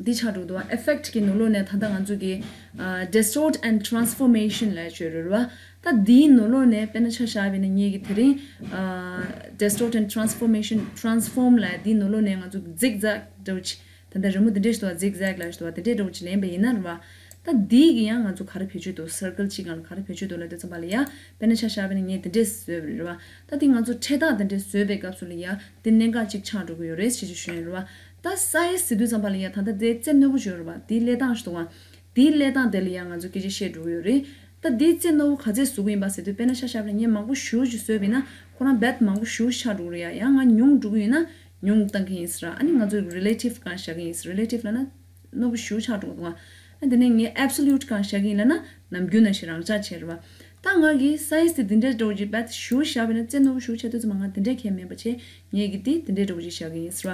འདི་ཆགས་འགྲོ་འདུག་པ། effect གི་ནང་ལོགས་ནས་ད་ལྟ་ང་ཚོ་གི་ཨ་distort and transformation ལབ་ཡ་ཅིག་ཡོད་རེད་པ། ད་འདིའི་ནང་ལོགས་ནས་དཔེར་ན་ཆ་བཞག་པ་ཡིན་ན། ངེད་ཀྱིས་དེ་རིང་ཨ་distort and transformation, transform ལབ་ཡ་འདིའི་ནང་ལོགས་ནས་ང་ཚོ་གི་zigzag འདྲ་པོ་ཅིག་ད་ལྟ་རི་མོ་འདི་འདྲས་ཞིག་འདུག་པ། zigzag ལབ་ཞིག་འདུག་པ། དེ་འདྲས་འདྲ་པོ་ཅིག་ལེན་པ་ཡིན་ན་རེད་པ། ད་འདི་གི་ཡང་ང་ཚོ་ག་རེ་བེད་སྤྱོད་འདུག circle གཅིག་སྒང་ལ་ག་རེ་བེད་སྤྱོད་འདུག་ལབ་དུས་ཙམ་པ་ལ་ཡ། དཔེར་ན་ཆ་བཞག་པ་ཡིན་ན་ངས་འདི་འདྲས་བཟོས་པ་རེད་པ། ད་འདི་ང་ཚོ་འཕྲེད་ཐག་འདི་འདྲས་བཟོས་པའི་སྐབས་སུ་ལ་ཡ། འདི་གནད་འགག་ཅིག་ཆགས་འགྲོ་གི་ཡོད་རེད་ཅེས་ཅིག་ཞུ་ཡ་རེད་པ། ད་size ཟེར་དུས་ཙམ་པ་ལ་ཡ། ད་ལྟ་འདི་རྩེ་རྣོན་པོ་ཅིག་ཡོད་རེད་པ། འདིའི་ཀླད་སྟངས་ཤིག་འདུག་པ། འདིའི་ཀླད་སྟངས་དེ་ལ་ཡ་ང་ཚོ་སྐད་ཆ་བཤད་འགྲོ་གི་ཡོད་རེད། ད་འདིའི་རྩེ་རྣོན་པོ་ག་ཚད་བཟོ་གི་ཡིན་པ་ཟེར་དུས། དཔེར་ན་ཆ་བཞག་པ་ཡིན་ན་ངས་མང་པོ་ཞེ་པོ་ཅིག་བཟོས་པ་ཡིན་ན། ཁོ་རང་རྦད་མང་པོ་ཞེ་པོ་ཅིག་ཆགས་འགྲོ་གི་རེད་ཡ། ཡང་ང་ཉུང་འགྲོ་གི་ཡིན་ན་ཉུང་བཏང་གི་ཡིན་ཟེར་ར། ཨ་ནི་ང་ཚོ་relative སྒང་བཞག་གི་ཡིན་ཟེར། relative ལབ་ན། རྣོ་པོ་ཞེ་པོ་ཆགས་འགྲོ་གི་འདུག་ཨ། ཨ་དེ་ནས་ངས་absolute་གང་བཞག་གི་ཡིན་ལབ་ན་ནམ་རྒྱུན་ནང་བཞིན་རང་འཇགས་བྱས་རེད་བ། ད་ང་གི་size་དེ་འདི་འདྲའི་འདྲ་བོ་ཅིག་རྦད་ཞེ་པོ་བཞག་པ་ཡིན་ན་རྩེ་རྣོ་པོ་ཞེ་པོ་ཆགས་དུས་ཙམ་པ་ང་དེ་འདྲའི་གལ་མེད་པ་བྱས་ངས་གི་དེ་དེ་འདྲའི་འདྲ་བོ་ཅིག་བཞག་གི་ཡིན་ཟེར་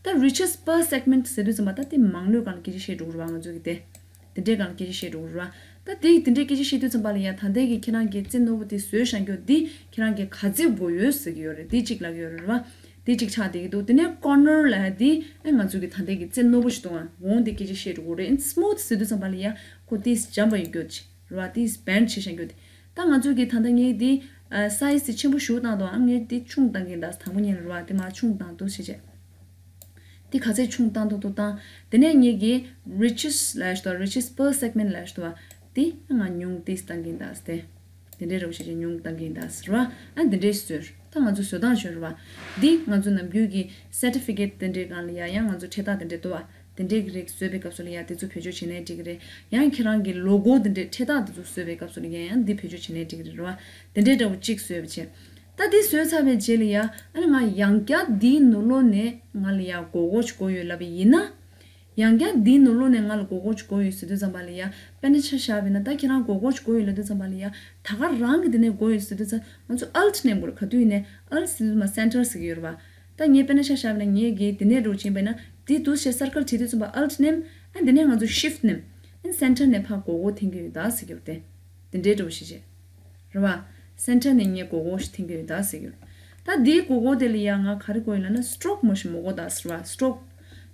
བ། ད་reaches per segment་ཟེར་དུས་ཙམ་པ་ད་དེ་མང་ཉུང་སྒང་ལ་སྐད་ཆ་བཤད་འགྲོ་གི་རེད་བ། ང་ཚོ་གི་དེ་དེ་འདྲའི་སྒང་ལ་སྐད་ཆ་བཤད་འགྲོ་གི་རེད་བ། ད་དེ་དེ་འདྲའི་སྐད་ཆ་བཤད་དུས་ཙམ་པ་ལ་ཡ་ད་ལྟའི་གི་ཁྱེད་རང་གི་རྩེ་རྣོ་པོ་དེ་བཟོས་བཞག་རྒྱུ་འདི་ཁྱེད་རང་གི་ག་ཚོད་དགོས་ཡོད་ཟེར་གི་ཡོད་རེད། དེ་གཅིག་ལབ་ཀྱི་ཡོད་རེད་བ། དེ་གཅིག་ཆགས་བསྡད་ཀྱི་འདུག་དེ་ནས་corner་ལབ་ཡ་དེ་ཨ་ང་ཚོ་གི་ད་ལྟའི་གི་རྩེ་རྣོ་པོ་ཞིག་འདུག་ཨ། འོང་དེ་སྐད་ཆ་བཤད་འགྲོ་གི་རེད། smooth་ཟེར་དུས་ཙམ་པ་ལ་ཡ་ཁོ་དེ་འཇམ་པ་ཡོད་རྒྱུ་ཅིག་རེད་བ། དེ་bend་བྱས་བཞག་རྒྱུ་དེ། ད་ང་ཚོ་གི་ད་ལྟ་ངས་དེ་ཨ་size་དེ་ཆེན་པོ་ཞེ་པོ་བཏང་འདུག་ཨ། ངས་དེ་ཆུང་བཏང་གི་ཡིན། ད་དང་པོ་ཉིད་ལ་རེད་བ། དེ་མར་ཆུང་བཏང་འདུག་བྱས་བྱས། དེ་ག་ཚད་ཆུང་བཏང་འདུག་འདུག་བཏང་། དེ་ནས་ངས་གི་reaches་ལབ་ཡ་ཞིག་འདུག reaches per segment་ལབ་ཡ་ཞིག་འདུག་བ། དེ་ང་ཉུང་ཏིས་བཏང་གིན་ད་སྟེ། དེ་འདྲའི་རོ་ཞིག་ཅིག་ཉུང་བཏང་གིན་ད་ཟེར་བ། ཨ་དེ་འདྲའི་བཟོས། ད་ང་ཚོ་བཟོ་སྟངས་ཤོད་རེད་བ། འདི་ང་ཚོ་ནམ་རྒྱུན་གི་certificate་དེ་འདྲའི་སྒང་ལ་ཡ་ཡང་ང་ཚོ་འཕྲེད་རྟགས་དེ་འདྲའི་འདུག་བ། དེ་འདྲའི་གི་རིགས་བཟོས་པའི་སྐབས་སུ་ལ་ཡ་དེ་ཚོ་བེད་སྤྱོད་བྱས་ནའི་འགྲིག་གི་རེད། ཡང་ཁྱེད་རང་གི་logo་དེ་འདྲའི་འཕྲེད་རྟགས་དེ་ཚོ་བཟོས་པའི་སྐབས་སུ་ལ་ཡ་ཡང་འདི་བེད་སྤྱོད་བྱས་ནའི་འགྲིག་གི་རེད་རེད་བ། དེ་འདྲའི་འདྲ་བོ་གཅིག་བཟོས་པ་བྱས། ད་དེ་བཟོས་ཚར་བའི་རྗེས་ལ་ཡ། ཨ་ནི་ང་ཡང་བསྐྱར་འདིའི་ནང་ལོགས་ནས་ང་ལ་ཡ་སྒོར་སྒོར་ཅིག་དགོས་ཡོད་ལབ་པ་ཡིན་ན། ཡང་བསྐྱར་འདིའི་ནང་ལོགས་ནས་ང་ལ་སྒོར་སྒོར་ཅིག་དགོས་ཡོད་ཟེར་དུས་ཙམ་པ་ལ་ཡ། དཔེར་ན་ཆ་བཞག་པ་ཡིན་ན་ད་ཁྱེད་རང་སྒོར་སྒོར་ཅིག་དགོས་ཡོད་ལབ་དུས་ཙམ་པ་ལ་ཡ། ད་ག་རང་གི་དེ་ནས་དགོས་ཡོད་ཟེར་དུས་ཙམ། ང་ཚོ་alt་མནན་དགོས་རེད། ག་དུས་ཡིན་ནའི་alt་ཟེར་དུས་ཙམ་པ་center་ཟེར་གྱི་ཡོད་རེད་བ། ད་ངས་དཔེར་ན་ཆ་བཞག་པ་ན་ངས་གི་དེ་ནས་འགྲོ་ཕྱིན་པ་ན་དེ་འདུག་སེ་circle་བྱེད་དུས་ཙམ་པ་alt་མནན། ཨ་དེ་ནས་ང་ཚོ་shift་མནན། ཨ་center་ནས་ཕར་སྒོར་སྒོར་འཐེན་གྱི་ཡོད་ད་ཟེར་གྱི་ཡོད་དེ། དེ་འདྲའི་འགྲོ་ཞིག་བྱེད། རེད་བ། center་ནས་ངས་སྒོར་སྒོར་ཞིག་འཐེན་གྱི་ཡོད་ད་ཟེར་གྱི་ཡོད། ད་དེའི་སྒོར་སྒོར་དེ་ལ་ཡ་ང་ག་རེ་དགོས་ཡོད་ལབ་ན་stroke་མོ་ཞིག་མོ་དགོས་ད་ཟེར་བ། stroke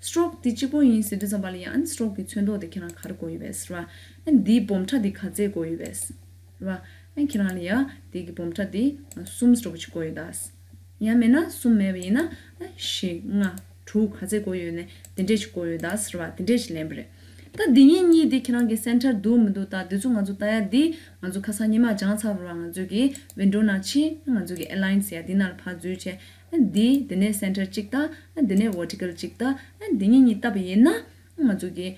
stroke་དེ་གཅིག་པོ་ཡིན་ཟེར་དུས་ཙམ་པ་ལ་ཡ་ཨ་ནི་stroke་གི་ཚོན་མདོག་དེ་ཁྱེད་རང་ག་རེ་དགོས་ཡོད་པས་ཟེར་བ། ཨ་ནི་དེའི་སྦོམ་ཕྲ་དེ་ག་ཚད་དགོས་ཡོད་པས་ཟེར་བ། ཨ་ནི་ཁྱེད་རང་ལ་ཡ་དེ་གི་སྦོམ་ཕྲ་དེ་གསུམ་འདྲ་པོ་ཅིག་དགོས་ཡོད་ད། ཡང་མིན་ན་གསུམ་མེད་པ་ཡིན་ན་ཨ་བཞི་ལྔ་དྲུག་ག་ཚད་དགོས་ཡོད་ནས་དེ་འདྲས་ཅིག་དགོས་ཡོད་ད་ཟེར་བ་དེ་འདྲས་ཅིག་ལེན་པ་རེད། ད་འདི་གཉིས་གཉིས་དེ་ཁྱེད་རང་གི་center་འདུག་མི་འདུག་ད་འདི་ཚོ་ང་ཚོ་ལྟ་ཡ་འདི་ང་ཚོ་ཁ་སང་ཉི་མ་སྦྱངས་ཚར་བ་རེད་བ། ང་ཚོ་གི་window་ནང་ཕྱིན་ང་ཚོ་གི་align་ཟེར་ཡ་འདི་ནང་ལ་ཕར་འཛུལ་བྱས། ཨ་འདི་འདི་ནས་center་གཅིག་ད། ཨ་འདི་ནས་vertical་གཅིག་ད། ཨ་འདི་གཉིས་གཉིས་བཏབ་པ་ཡིན་ན་ང་ཚོ་གི་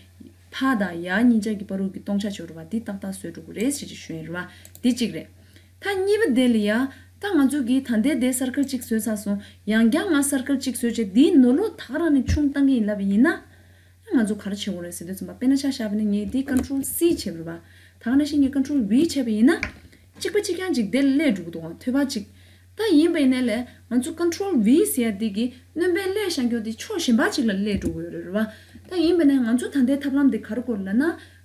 ཕར་དང་ཡར་གཉིས་ཆ་གི་བར་དུ་གི་སྟོང་ཆ་ཆོད་རེད་བ། འདི་ཏག་ཏག་བཟོས་འགྲོ་གི་རེད་ཟེར་གྱི་ཞུ་ཡིན་རེད་བ། འདི་གཅིག་རེད། ད་གཉིས་པ་དེ་ལ་ཡ། ད་ང་ཚོ་གིས་ད་ལྟའི་དེ་circle་གཅིག་བཟོས་ཚར་སོང་། ཡང་བསྐྱར་ང་circle་གཅིག་བཟོས་བྱས་འདིའི་ནང་ལོགས་ད་ག་རང་ནས་ཆུང་བཏང་གི་ཡིན་ལབ་པ་ཡིན་ན། ང་ཚོ་ག་རེ་བྱེད་དགོས་རེད་ཟེར་དུས་ཙམ་པ་དཔེར་ན་ཆ་བཞག་པ་ན་ངས་འདི་control C་བྱས་པ་རེད་བ། ད་ག་ནང་བཞིན་ངས་control V་བྱས་པ་ཡིན་ན། གཅིག་པ་གཅིག་རྐྱང་གཅིག་དེ་སླེབས་འགྲོ་གི་འདུག་ག་ཐོད་པ་གཅིག་ད་ཡིན་པ་ཡིན་ནའི་ལས་ང་ཚོ་control V་ཟེར་ཡ་འདི་གི་སྣོན་པ་སླེབས་བཞག་རྒྱུ་དེ་ཕྱོགས་གཞན་པ་གཅིག་ལ་སླེབས་འགྲོ་གི་ཡོད་རེད་རེད་བ། ད་ཡིན་པ་ཡིན་ནའི་ང་ཚོ་ད་ལྟའི་ཐབས་ལམ་དེ་ག་རེ་དགོས་ལབ་ན།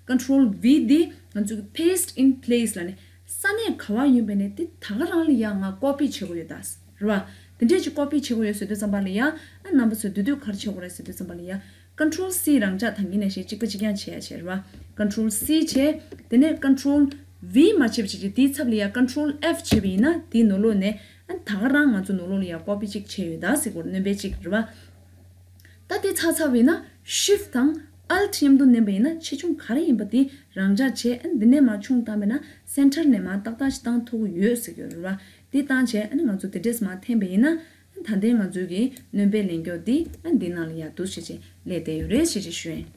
control V་འདི་ང་ཚོ་གི paste in place་ལབ་ནས། ས་གནས་ག་བ་ཡིན་པ་ཡིན་ནའི་དེ་ད་ག་རང་ལ་ཡ་ང་copy་བྱེད་དགོས་ཡོད་ད། རེད་བ། དེ་འདྲས་ཅིག་copy་བྱེད་དགོས་ཡོད་ཟེར་དུས་ཙམ་པ་ལ་ཡ། ཨ་རྣམ་པ་ཚོས་དེ་དུས་ག་རེ་བྱེད་དགོས་རེད་ཟེར་དུས་ཙམ་པ་ལ་ཡ། control C་རང་འཇགས་ད་གིན་ནས་ཤེས་གཅིག་པ་གཅིག་རྐྱང་བྱེད་ཡ་བྱེད་རེད་བ། control C་བྱས། དེ་ནས་control V་མ་བྱས་པ་བྱས་བྱས་དེའི་ཚབ་ལ་ཡ་control F་བྱས་པ་ཡིན་ན་དེའི་ནང་ལོགས་ནས་ཨ་ད་ག་རང་ང་ཚོ་ནང་ལོགས་ལ་ཡ་copy་གཅིག་བྱས་ཡོད་ད་ཟེར་དགོས་རེད། སྣོན་པ་གཅིག་རེད་བ། ད་དེ་ཚར་ཚར་བ་ཡིན་ན་shift་དང་alt་མཉམ་དུ་མནན་པ་ཡིན་ན་ཆེ་ཆུང་ག་རེ་ཡིན་པ་དེ་རང་འཇགས་བྱས། ཨ་འདི་ནས་མར་ཆུང་བཏང་བ་ཡིན་ན་center་ནས་མར་ཏག་ཏག་ཅིག་བཏང་ཐུབ་ཀྱི་ཡོད་ཟེར་གྱི་ཡོད་རེད་བ། དེ་བཏང་བྱས་ཨ་ནི་ང་ཚོ་དེ་འདྲས་མར་འཐེན་པ་ཡིན་ན། ཨ་ད་ལྟའི་ང་ཚོའི་གི་སྣོན་པའི་ལེན་རྒྱུ་འདི་ཨ་འདི་ནང་ལ་ཡར་འདུག་སེ་བྱས་སླེབས་བསྡད་ཡོད་རེད་ཟེར་གྱི་ཞུ་ཡིན།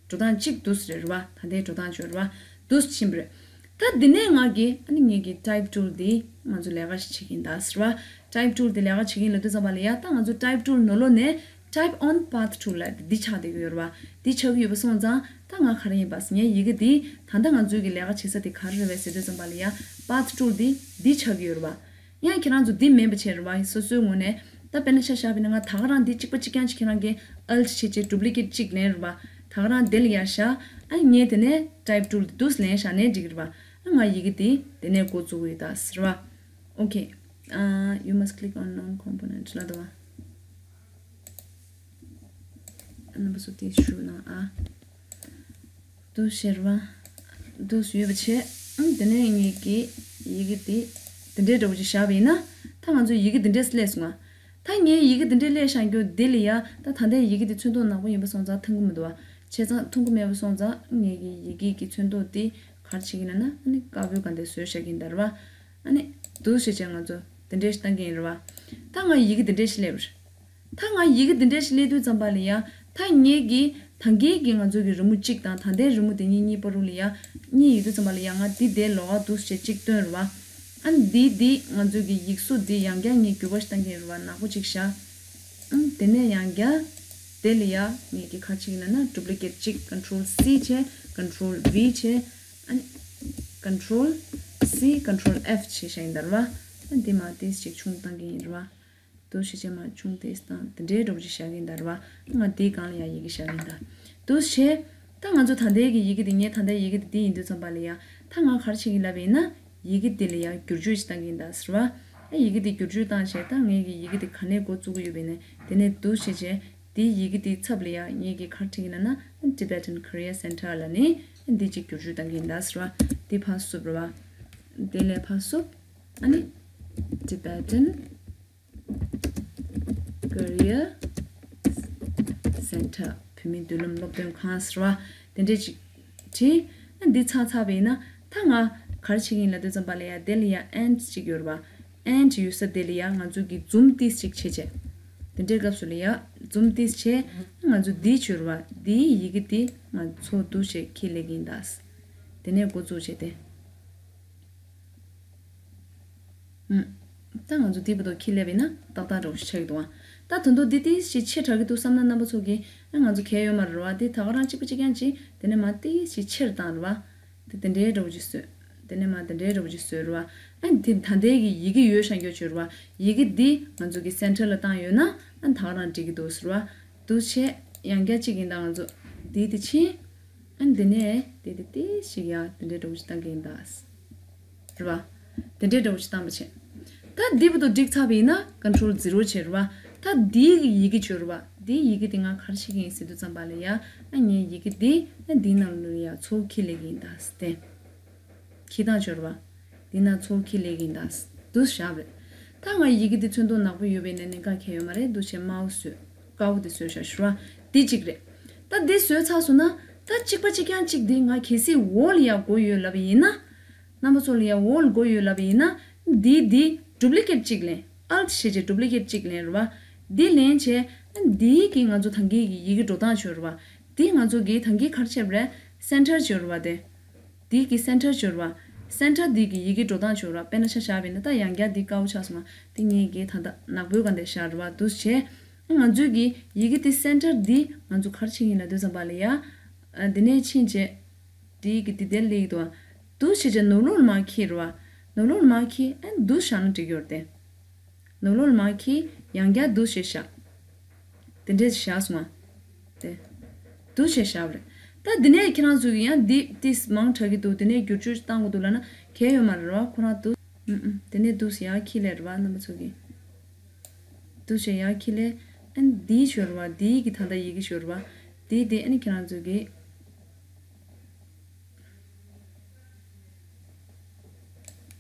འགྲོ་སྟངས་གཅིག་འདུག་སེ་རེད་བ། ད་ལྟའི་འགྲོ་སྟངས་ཅིག་རེད་བ། འདུག་སེ་ཕྱིན་པ་རེད། ད་འདི་ནས་ང་གི་ཨ་ནི་ངེད་ཀྱི་type tool་འདི་ང་ཚོ་ལས་ཀ་ཞིག་བྱེད་ཀྱི་ཡིན་ད་ཟེར་བ། type tool་འདི་ལས་ཀ་བྱེད་ཀྱི་ཡིན་ལབ་དུས་ཙམ་པ་ལ་ཡ། ད་ང་ཚོ་type tool་ནང་ལོགས་ནས་type on path tool་ལབ་འདི་ཆགས་བསྡད་ཀྱི་ཡོད་རེད་བ། འདི་ཆགས་ཀྱི་ཡོད་པ་སོང་ཙང་ད་ང་ག་རེ་ཡིན་པ་ཟེར་ངའི་ཡི་གེ་འདི་ད་ལྟ་ང་ཚོའི་གི་ལས་ཀ་བྱེད་ས་དེ་ག་རེ་རེད་པས་ཟེར་དུས་ཙམ་པ་ལ་ཡ་path tool་འདི་འདི་ཆགས་ཀྱི་ཡོད་རེད་བ། ཡང་ཁྱེད་རང་ཚོ་འདི་མིན་པ་བྱས་རེད་བ། སོ་སོའི་ངོས་ནས་ད་དཔེར་ན་ཆ་བཞག་པ་ཡིན་ན་ང་ད་ག་རང་འདི་གཅིག་པ་གཅིག་རྐྱང་ཅིག་ཁྱེད་རང་གིས་alt་བྱས་བྱས་duplicate་གཅིག་ལེན་རེད་བ། ད་ག་རང་འདི་ལ་ཡར་བཞག་ཨ་ངས་དེ་ནས་type tool་འདི་འདུག་སེ་ལེན་བཞག་ནའི་འགྲིག་གི་རེད་བ། ཨ་ང་ཡི་གེ་འདི་དེ་ནས་འགོ་བཙུགས་ཀྱི་ཡོད་ད་ཟེར་བ། Okay. Uh, you must click on non-component ལབ་འདུག་བ། རྣམ་པ་ཚོ་དེ་ཞུ་ན་ཨ། འདུག་ཟེར་བ། འདུག་ཡོད་པ་བྱས། ཨང་དེ་ནས་ངེད་ཀྱི་ཡི་གེ་དེ་དེ་འདྲའི་འདྲ་བོ་ཅིག་བཞག་པ་ཡིན་ན། ད་ང་ཚོའི་ཡི་གེ་དེ་འདྲས་སླེབས་སོང་ང་། ད་ངའི་ཡི་གེ་དེ་འདྲས་སླེབས་བཞག་རྒྱུ་དེ་ལ་ཡ། ད་ད་ལྟའི་ཡི་གེ་དེ་ཚོན་མདོག་ནག་པོ་ཡིན་པ་སོང་ཙང་མཐོང་གི་མི་འདུག་བ། བྱས་ཙང་མཐོང་གི་མེད་པ་སོང་ཙང་ངེད་ཀྱི་ཡི་གེ་གི་ཚོན་མདོག་དེ་ག་རེ་བྱེད་ཀྱི་ཡིན་ན། ཨ་ནི་དཀར་པོའི་སྒང་དེ་བཟོས་བཞག་གི་ཡིན་ད་རེད་བ། ཨ་ནི་འདུག་བྱས་བྱས་ང་ཚོ་དེ་འདྲས་ཞིག་བཏང་གི་ཡིན་རེད་བ། ད་ང་ཡི་གེ་དེ་འདྲས་ཞིག་སླེབས་རེད། ད་ང་ཡི་གེ་འདི་འདྲ་ཞིག་སླེབས་དུས་ཙམ་པ་ལ་ཡ། ད་ངེད་ཀྱི་ད་གིན་གྱི་ང་ཚོ་གི་རི་མོ་གཅིག་དང་ད་ལྟའི་རི་མོ་དེ་གཉིས་གཉིས་བར་དུ་ལ་ཡ། གཉིས་ཡོད་དུས་ཙམ་པ་ལ་ཡ་ང་འདི་དེ་ལོགས་ཀ་འདུག་སེ་གཅིག་བཏོན་རེད་བ། ཨ་ནི་འདི་འདི་ང་ཚོ་གི་ཡིག་གཟུགས་འདི་ཡང་བསྐྱར་ངས་འགྱུར་བ་ཞིག་བཏང་གི་རེད་བ། ནག་པོ་གཅིག་བཞག་ཨ་ནི་དེ་ནས་ཡང་བསྐྱར། དེ་ལ་ཡ་ངས་ཀྱི་ག་རེ་བྱེད་ཀྱི་ན་ན་ཌུབ་ལི་ཀེཊ་གཅིག Control C བྱས། Control V བྱས། ཨ་ནི་Control C Control F བྱས་བཞག་ཡིན་ད་རེད་བ། ཨ་ནི་འདི་མ་ཏིས་ཅིག་ཆུང་བཏང་གི་ཡིན་རེད་བ། འདུག་བྱས་བྱས་མ་ཆུང་ཏིས་བཏང་དེ་འདྲའི་འདྲ་པོ་ཅིག་བཞག་གི་ཡིན་ད་རེད་བ། ང་འདིའི་སྒང་ལ་ཡ་ཡི་གེ་བཞག་གི་ཡིན་ད། འདུག་བྱས། ད་ང་ཚོ་ད་ལྟའི་གི་ཡི་གེ་འདི་ངས་ད་ལྟའི་ཡི་གེ་འདི་འདི་ཡིན་དུས་ཙམ་པ་ལ་ཡ། ད་ང་ག་རེ་བྱེད་ཀྱི་ལབ་ཡིན་ན། ཡི་གེ་འདི་ལ་ཡ་བསྒྱུར་བཅོས་ཅིག་བཏང་གི་ཡིན་ད་ཟེར་བ། ཨ་ཡི་གེ་འདི་བསྒྱུར་བཅོས་བཏང་བྱས་ད་ངས་ཀྱི་ཡི་གེ་འདི་ག་ནས་འགོ་བཙུགས་ཀྱི་ཡོད་པ་ཡིན་ན། དེ་ནས་འདུག་བྱས་བྱས། དེའི་ཡི་གེ་དེའི་ཚབ་ལ་ཡ་ངས་ཀྱིས་ག་རེ་བྲིས་ཀྱི་ན་ན། Tibetan Career Center ལབ་ནས་འདི་གཅིག་བསྒྱུར་བཅོས་བཏང་གི་ཡིན་ད་ཟེར་བ། དེ་ཕར་བསུབ་རེད་བ། དེ་ལས་ཕར་བསུབ། ཨ་ནི་Tibetan Career Center བོད་མིའི་མདུན་ལམ་སློབ་སྟོན་ཁང་ཟེར་བ། དེ་འདྲས་ཅིག་བྲིས། ཨ་འདི་ཚར་ཚར་བ་ཡིན་ན་ད་ང་ག་རེ་བྱེད་ཀྱི་ཡིན་ལབ་དུས་ཙམ་པ་ལ་ཡ་དེ་ལ་ཡ་and ཅིག་ཡོད་རེད་བ། And ཡོད་ས་དེ་ལ་ཡ་ང་ཚོ་གི་zoom ཏིས་ཅིག་བྱེད་བྱས། དེ་འདྲའི་སྐབས་སུ་ལ་ཡ་zoom ཏིས་བྱས། ང་ཚོ་འདི་བྱོས་རེད་བ། འདིའི་ཡི་གེ་འདི་ང་ཚོ་འདུག་བྱས་ཁྱེར་སླེབས་ཀྱི་ཡིན་ད། དེ་ནས་འགོ་བཙུགས་བྱས་ཏེ། ཨུམ། ད་ང་ཚོ་འདི་བར་དུ་ཁྱེར་སླེབས་ཡིན་ན་ཏག་ཏག་འདྲ་བོ་ཞིག་ཆགས་ཀྱི་འདུག་ཨ། ད་དོན་དུ་འདི་ཏིས་ཞིག་ཆེ་དྲགས་ཀྱི་འདུག་བསམ་ན་རྣམ་པ་ཚོ་གིས་ཨ་ང་ཚོ་གལ་ཡོད་མ་རེད་བ། དེ་ད་ག་རང་གཅིག་པ་གཅིག་རྐྱང་ཅིག་དེ་ནས་མ་ཏིས་ཞིག་ཆེར་བཏང་རེད་བ། དེ་དེ་འདྲའི་འདྲ་བོ་ཅིག་བཟོས། དེ་ནས་མ་དེ་འདྲའི་འདྲ་བོ་ཅིག་བཟོས་རེད་བ། ཨ་དེ་ད་ལྟའི་གི་ཡི་གེ་ཡོད་ཤག་འགྱོ་བྱོས་རེད་བ། ཡི་གེ་འདི་ང་ཚོ་གི་སེན་ཊར་ལ་བཏང་ཡོད་ན་ཨ་ད་ག་རང་འགྲིག་གི་འདུག་ཟེར་བ། འདུག་བྱས་ཡང་བསྐྱར་གཅིག་ཡིན་ད་ང་ཚོ་འདི་དེ་ཕྱིན། ཨ་ནི་དེ་ནས་དེ་དེ་དེ་ཞིག་ཡ་དེ་འདྲའི་འདྲ་བོ་ཞིག་བཏང་གི་ཡིན་ད། རེད་བ། དེ་འདྲའི་འདྲ་བོ་ཞིག་བཏང་པ་བྱས། ད་འདི་བར་དུ་འགྲིག་ཚར་བ་ཡིན་ན་Control Zero བྱས་རེད་བ། ད་འདིའི་གི་ཡི་གེ་བྱོས་རེད་བ། འདིའི་ཡི་གེ་དེ་ང་ག་རེ་བྱེད་ཀྱི་ཡིན་ཟེར་དུས་ཙམ་པ་ལ་ཡ། ཨ་ངས་ཡི་གེ་དེ་ཨ་འདིའི་ནང་ལ་ཡ་ཚུར་ཁྱེར་སླེབས་ཀྱི་ཡིན་ད་ཟེར་ཏེ། ཁྱེར་སྟངས་བྱོས་རེད་བ། འདི་ན་ཚུར་ཁྱེར་སླེབས་ཀྱི་ཡིན་ད། འདུག་བཞག་རེད། ད་ང་ཡི་གེ་འདི་ཚོན་མདོག་ནག་པོ་ཡོད་པའི་ནས་ནི་ག་གལ་ཡོད་མ་རེད། འདུག་བྱས་མའོ་སི་བཟོས། དཀར་པོ་འདི་བཟོས་བཞག་ཞུ་བ། འདི་གཅིག་རེད། ད་འདི་བཟོས་ཚར་སོང་ན་ད་གཅིག་པ་གཅིག་རྐྱང་གཅིག་འདི་ང་གལ་སྲིད་འོག་ལ་ཡ་དགོས་ཡོད་ལབ་པ་ཡིན་ན། རྣམ་པ་ཚོ་ལ་ཡ་འོག་ལ་དགོས་ཡོད་ལབ་པ་ཡིན་ན། འདི་འདི་ཌུབ་ལི་ཀེཊ་གཅིག་ལེན། ཨལ་ཊི་བྱས་བྱས་ཌུབ་ལི་ཀེཊ་གཅིག་ལེན་རེད་བ། འདི་ལེན་བྱས། འདིའི་གི་ང་ཚོ་ད་གིན་གི་ཡི་གེ་འགྲོ་སྟངས་བྱོས་རེད་བ། འདི་ང་ཚོ་གི་ད་གིན་ག་རེ་བྱས་པ་རེད། སེན་ཊར་བྱོས་རེད་བ་དེ། འདི་གི་སེན་ཊར་བྱོས་རེད་བ། སེན་ཊར་འདི་གི་ཡི་གེ་འགྲོ་སྟངས་བྱོས་རེད་བ། དཔེར་ན་ཆ་བཞག་པ་ཡིན་ན་ད་ཡང་བསྐྱར་འདི་དཀར་པོ་ཆགས་སོང་ང་། འདི་ངས་གི་ད་ལྟ་ནག་པོའི་སྒང་དེ་བཞག་རེད་བ། འདུག་བྱས། ང་ཚོའི་གི་ཡི་གེ་དེ་སེན་ཊར་འདི་ང་ཚོ་ག་རེ་བྱེད་ཀྱི་ཡིན་ལབ་དུས་ཙམ་པ་ལ་ཡ། ཨ་འདི་ནས་ཕྱིན་བྱས། འདི་གི་འདི་དེར་སླེབས་ཀྱི་འདུག་བ། འདུག་བྱས་བྱས་ནུབ་ལོགས་ལ་མར་འཁྱེར་རེད་བ། ནུབ་ལོགས་ལ་མར་འཁྱེར། ཨ་འདུག་བཞག་ན་འགྲིག་གི་རེད་དེ། ནུབ་ལོགས་ལ་མར་འཁྱེར། ཡང་བསྐྱར་འདུག་བྱས་བཞག་དེ་འདྲས་བཞག་སོང་ང་། དེ། འདུག་བྱས་བཞག་པ་རེད། ད་འདི་ནས་ཁྱེད་རང་ཚོ་གི་ཡང་འདི་ཏིས་མང་དྲགས་ཀྱི་འདུག་དེ་ནས་བསྒྱུར་བཅོས་བཏང་དགོས་འདུག་ལབ་ན་གལ་ཡོད་མ་རེད་བ། ཁོ་རང་འདུག་ཨུམ་ཨུམ། དེ་ནས་འདུག་སེ་ཡར་འཁྱེར་སླེབས་རེད་བ་རྣམ་པ་ཚོ་གི། འདུག་བྱས་ཡར་འཁྱེར་སླེབས། ཨ་ནི་འདིའི་བྱོས་རེད་བ། འདིའི་གི་ད་ལྟ་ཡི་གེ་བྱོས་རེད་བ། འདི་དེ་ཨ་ནི་ཁྱེད་རང་ཚོ་གི།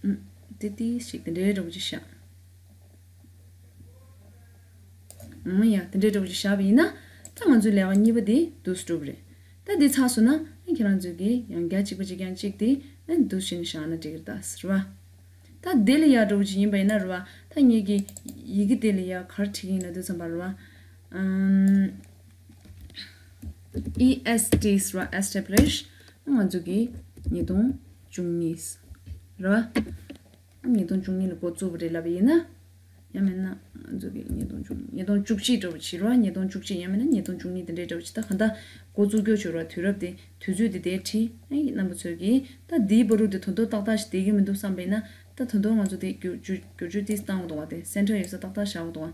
ཨུམ། ཏི་ཏི་ཞིག་དེ་འདྲའི་འདྲ་པོ་ཅིག་བཞག་ཨུམ་ཡ། དེ་འདྲའི་འདྲ་པོ་ཅིག་བཞག་པ་ཡིན་ན། ད་ང་ཚོའི་ལས་ཀ་གཉིས་པ་དེ་འདུག་སེ་གྲུབ་རེད། ད་འདི་ཚར་སོང་ན་ཨ་ཁྱེད་རང་ཚོས་ཀྱིས་ཡང་བསྐྱར་གཅིག་པ་གཅིག་རྐྱང་གཅིག་དེ་ཨ་འདུག་སེ་བྱས་ནས་བཞག་ན་འགྲིག་གི་རེད་ད་ཟེར་བ། ད་དེ་ལ་ཡ་འདྲ་པོ་ཅིག་ཡིན་པ་ཡིན་ན་རེད་བ། ད་ངེད་ཀྱིས་ཡི་གེ་དེ་ལ་ཡ་ག་རེ་བྲིས་ཀྱི་ཡིན་ལབ་དུས་ཙམ་པ་རེད་བ། ཨམ། ཨི་ཨེས་ཊི་ཟེར་བ། Establish། ང་ཚོ་གིས་ཉིས་སྟོང་བཅུ་གཉིས་རེད་བ། ཉིས་སྟོང་བཅུ་གཉིས་ལ་འགོ་བཙུགས་པ་རེད་ལབ་པ་ཡིན་ན། ཡང་མིན་ན་ང་ཚོ་གིས་ཉིས་སྟོང་བཅུ་གཉིས། ཉིས་སྟོང་བཅུ་གཅིག་འདྲ་པོ་བྱེད་རོགས། ཉིས་སྟོང་བཅུ་གཅིག་ཡང་མིན་ན་ཉིས་སྟོང་བཅུ་གཉིས་དེ་འདྲའི་འདྲ་པོ་བྱེད། ད་གང་ལྟར་འགོ་བཙུགས་རྒྱུ་བྱེད་རོགས། དུས་རབས་དེ། དུས་ཚོད་དེ་དེར་བྲིས། ཨ་ཡིན་རྣམ་པ་ཚོས་ཀྱིས་ད་འདིའི་བར་དུ་དེ་དོན་དག་ཏག་ཏག་ཞིག་བསྡད་ཀྱི་མི་འདུག་བསམ་པ་ཡིན་ན། ད་དོན་དག་ང་ཚོ་དེ་བསྒྱུར་བཅོས་བསྒྱུར་བཅོས་ཏིས་བཏང་དགོས་འདུག་བ། དེ་སེན་ཊར་ཡོད་ས་ཏག་ཏག་བཞག་དགོས་འདུག་བ།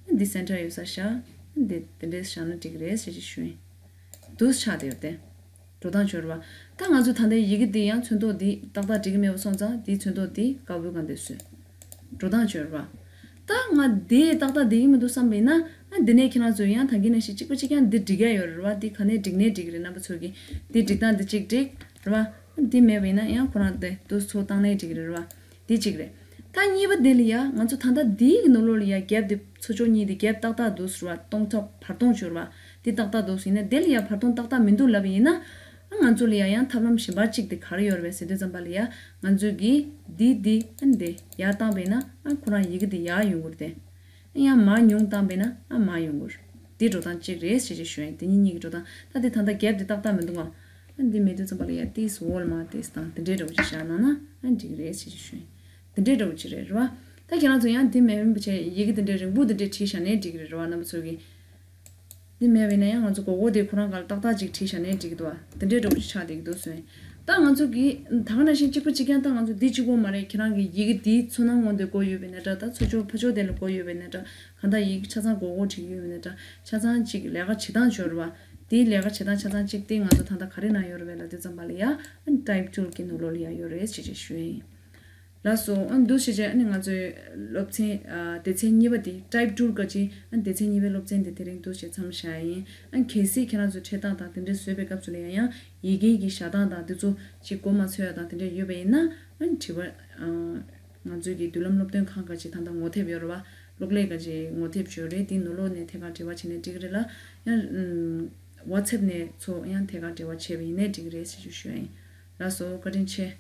ཨ་འདི་སེན་ཊར་ཡོད་ས་བཞག་འདི་དེ་འདྲས་བཞག་ན་འགྲིག་གི་རེད་ཟེར་ཅིག་ཞུ་ཡིན། འདུག་སེ་ཆགས་བསྡད་ཡོད་དེ། འགྲོ་སྟངས་བྱོས་རེད་བ། ད་ང་ཚོ་ད་ལྟའི་ཡི་གེ་འདི་ཡང་ཚོན་མདོག་འདི་ཏག་ཏག་འགྲིག་གི་མེད་པ་སོང་ཙང་འདིའི་ཚོན་མདོག་འདི་དཀར་པོའི་སྒང་དེ་བཟོས། འགྲོ་སྟངས་བྱོས་རེད་བ། ད་ང་འདི་ཏག་ཏག་འགྲིག་གི་མི་འདུག་བསམ་པ་ཡིན་ན། ཨ་འདི་ནས་ཁྱེད་རང་ཚོས་ཡང་ད་གིན་ནང་བཞིན་གཅིག་པ་གཅིག་རྐྱང་འདི་འགྲིག་ཡ་ཡོད་རེད་བ། འདི་ག་ནས་འགྲིག་ནའི་འགྲིག་གི་རེད། རྣམ་པ་ཚོས་ཀྱིས་འདི་འགྲིག་སྟངས་འདི་གཅིག་འགྲིག་རེད་བ། འདི་མེད་པ་ཡིན་ན་ཡང་ཁོ་རང་དེ་འདུག་སེ་ཚུར་བཏང་ནའི་འགྲིག་གི་རེད་བ། འདི་གཅིག་རེད། ད་གཉིས་པ་དེ་ལ་ཡ་ང་ཚོ་ད་ལྟ་འདིའི་གི་ནང་ལོགས་ལ་ཡ་གེབ་དེ་ཚོ་ཅོག་གཉིས་དེ་གེབ་ཏག་ཏག་འདུག་ཟེར་བ། སྟོང་ཐོག་བར་སྟོང་བྱོས་རེད་བ། འདི་ཏག་ཏག་འདུག་ཟེར་ཡིན་ན། དེ་ལ་ཡ་བར་སྟོང་ཏག་ཏག་མི་འདུག་ལབ་པ་ཡིན་ན། ཨ་ང་ཚོ་ལ་ཡ་ཡང་ཐབས་ལམ་གཞན་པ་གཅིག་དེ་ག་རེ་ཡོད་རེད་པས་ཟེར་དུས་ཙམ་པ་ལ་ཡ། ང་ཚོས་ཀྱིས་འདི་འདི་ཨ་འདི་ཡར་བཏང་པ་ཡིན་ན། ཨ་ཁོ་རང་ཡི་གེ་འདི་ཡར་ཡོང་གི་རེད་དེ། ཨ་ཡང་མར་ཉུང་བཏང་པ་ཡིན་ན་ཨ་མར་ཡོང་གི་རེད། འདི་འགྲོ་སྟངས་གཅིག་རེད་ཟེར་ཅིག་ཞུ་ཡིན། དེ་གཉིས་གཉིས་ཀྱི་འགྲོ་སྟངས། ད་འདི་ད་ལྟ་གེབ་འདི་ཏག་ཏག་མི་འདུག་ག་ཨ་འདི་མེད་དུས་ཙམ་པ་ལ་ཡ་ཏིས་འོག་ལ་མར་ཏིས་བཏང་། དེ་འདྲའི་འདྲ་པོ་ཅིག་བཞག་གནང་ན་ཨ་འགྲིག་གི་རེད་ཟེར་ཅིག་ཞུ་ཡིན། དེ་འདྲའི་འདྲ་པོ་ཅིག་རེད། རེད་བ། ད་ཁྱེད་རང་ཚོ་ཡང་འདི་མེད་མིན་པ་བྱས་ཡི་གེ་དེ་འདྲའི་རིང་པོ་དེ་འདྲའི་བྲིས་བཞག་ནའི་འགྲིག་གི་རེད། རེད་བ། རྣམ་པ་ཚོ་གིས། འདི་མེད་པ་ཡིན་ན་ཡང་ང་ཚོ་མགོ་སྐོར་དེ་ཁོ་རང་སྒང་ལ་ཏག་ཏག་ཅིག་བྲིས་བཞག་ན་འགྲིག་གི་འདུག་བ། དེ་འདྲའི་འདྲ་པོ་ཅིག་ཆགས་བསྡད་ཀྱི་འདུག་ཟེར། ད་ང་ཚོ་གི་ད་ག་ནང་བཞིན་གཅིག་པ་གཅིག་རྐྱང་ད་ང་ཚོ་འདི་གཅིག་པོ་མ་རེད། ཁྱེད་རང་གི་ཡི་གེ་འདིའི་ཚོར་སྣང་ངོ་འདི་བཀོད་ཡོད་པ་ཡིན་ན་འདྲ། ད་ཚུར་ཕྱོགས་ཕར་ཕྱོགས་དེ་ལ་བཀོད་ཡོད་པ་ཡིན་ན་འདྲ། གང་ལྟར་ཡི་གེ་ཆ་ཚང་མགོ་སྐོར་བྲིས་ཀྱི་ཡོད་པ་ཡིན་ན་འདྲ། ཆ་ཚང་གཅིག་ལས་ཀ་བྱེད་སྟངས་སྦྱོར་བ། དེའི་ལས་ཀ་བྱེད་སྟངས་ཆ་ཚང་གཅིག་དེ་ང་ཚོ་ད་ལྟ་ག་རེ་གནང་ཡོད་རེད་པས་ལབ་དུས་ཙམ་པ་ལ་ཡ་ཨ་ནི་type tool གི་ནང་ལོགས་ལ་ཡ་ཡོད་རེད་ཅེས་ཅེས་ཞུ་ཡ་ཡིན། ལགས་སོ། ཨ་འདུག་བྱས་བྱས་ཨ་ནི་ང་ཚོའི་སློབ་ཚན་ཨ་སྡེ་ཚན་གཉིས་པ་དེ་type tool ག་ཅིག་ཨ་སྡེ་ཚན་གཉིས་པའི་སློབ་ཚན་དེ་དེ་རིང་འདུག་བྱས་མཚམས་བཞག་ཡིན། ཨ་གལ་སྲིད་ཁྱེད་རང་ཚོས་འཁྲིད་སྟངས་དང་དེ་འདྲ་བཟོས་པའི་སྐབས་སུ་ལ་ཡང་ཡང་ཡི་གེ་གི་བཞག་སྟངས་དང་དེ་ཚོ་ཅིག་མགོ་མ་ཚོས་ཡ་དང་དེ་འདྲ་ཡོད་པ་ཡིན་ན། ཨ་དྲི་བ་ཨ་ང་ཚོའི་གི་མདུན་ལམ་སློབ་སྟོན་ཁང་ག་ཅིག་ད་ལྟ་ངོ་དེབ་ཡོད་རེད་བ། གློག་ཀླད་ག་ཅིག་ངོ་དེབ་ཅིག་ཡོད་རེད། དེའི་ནང་ལོགས་ནས་ཐད་ཀར་འབྲེལ་བ་བྱས་ནས་འགྲིག་གི་རེད་ལ། ཡང་WhatsApp ནས་ཚོ་ཡང་ཐད་ཀར་འབྲེལ་བ་བྱས་པ་ཡིན་ནའི་འགྲིག་གི་རེད་ཟེར་ཞུ་ཞུ་ཡ་ཡིན། ལགས་སོ། བཀའ་དྲིན་ཆེ།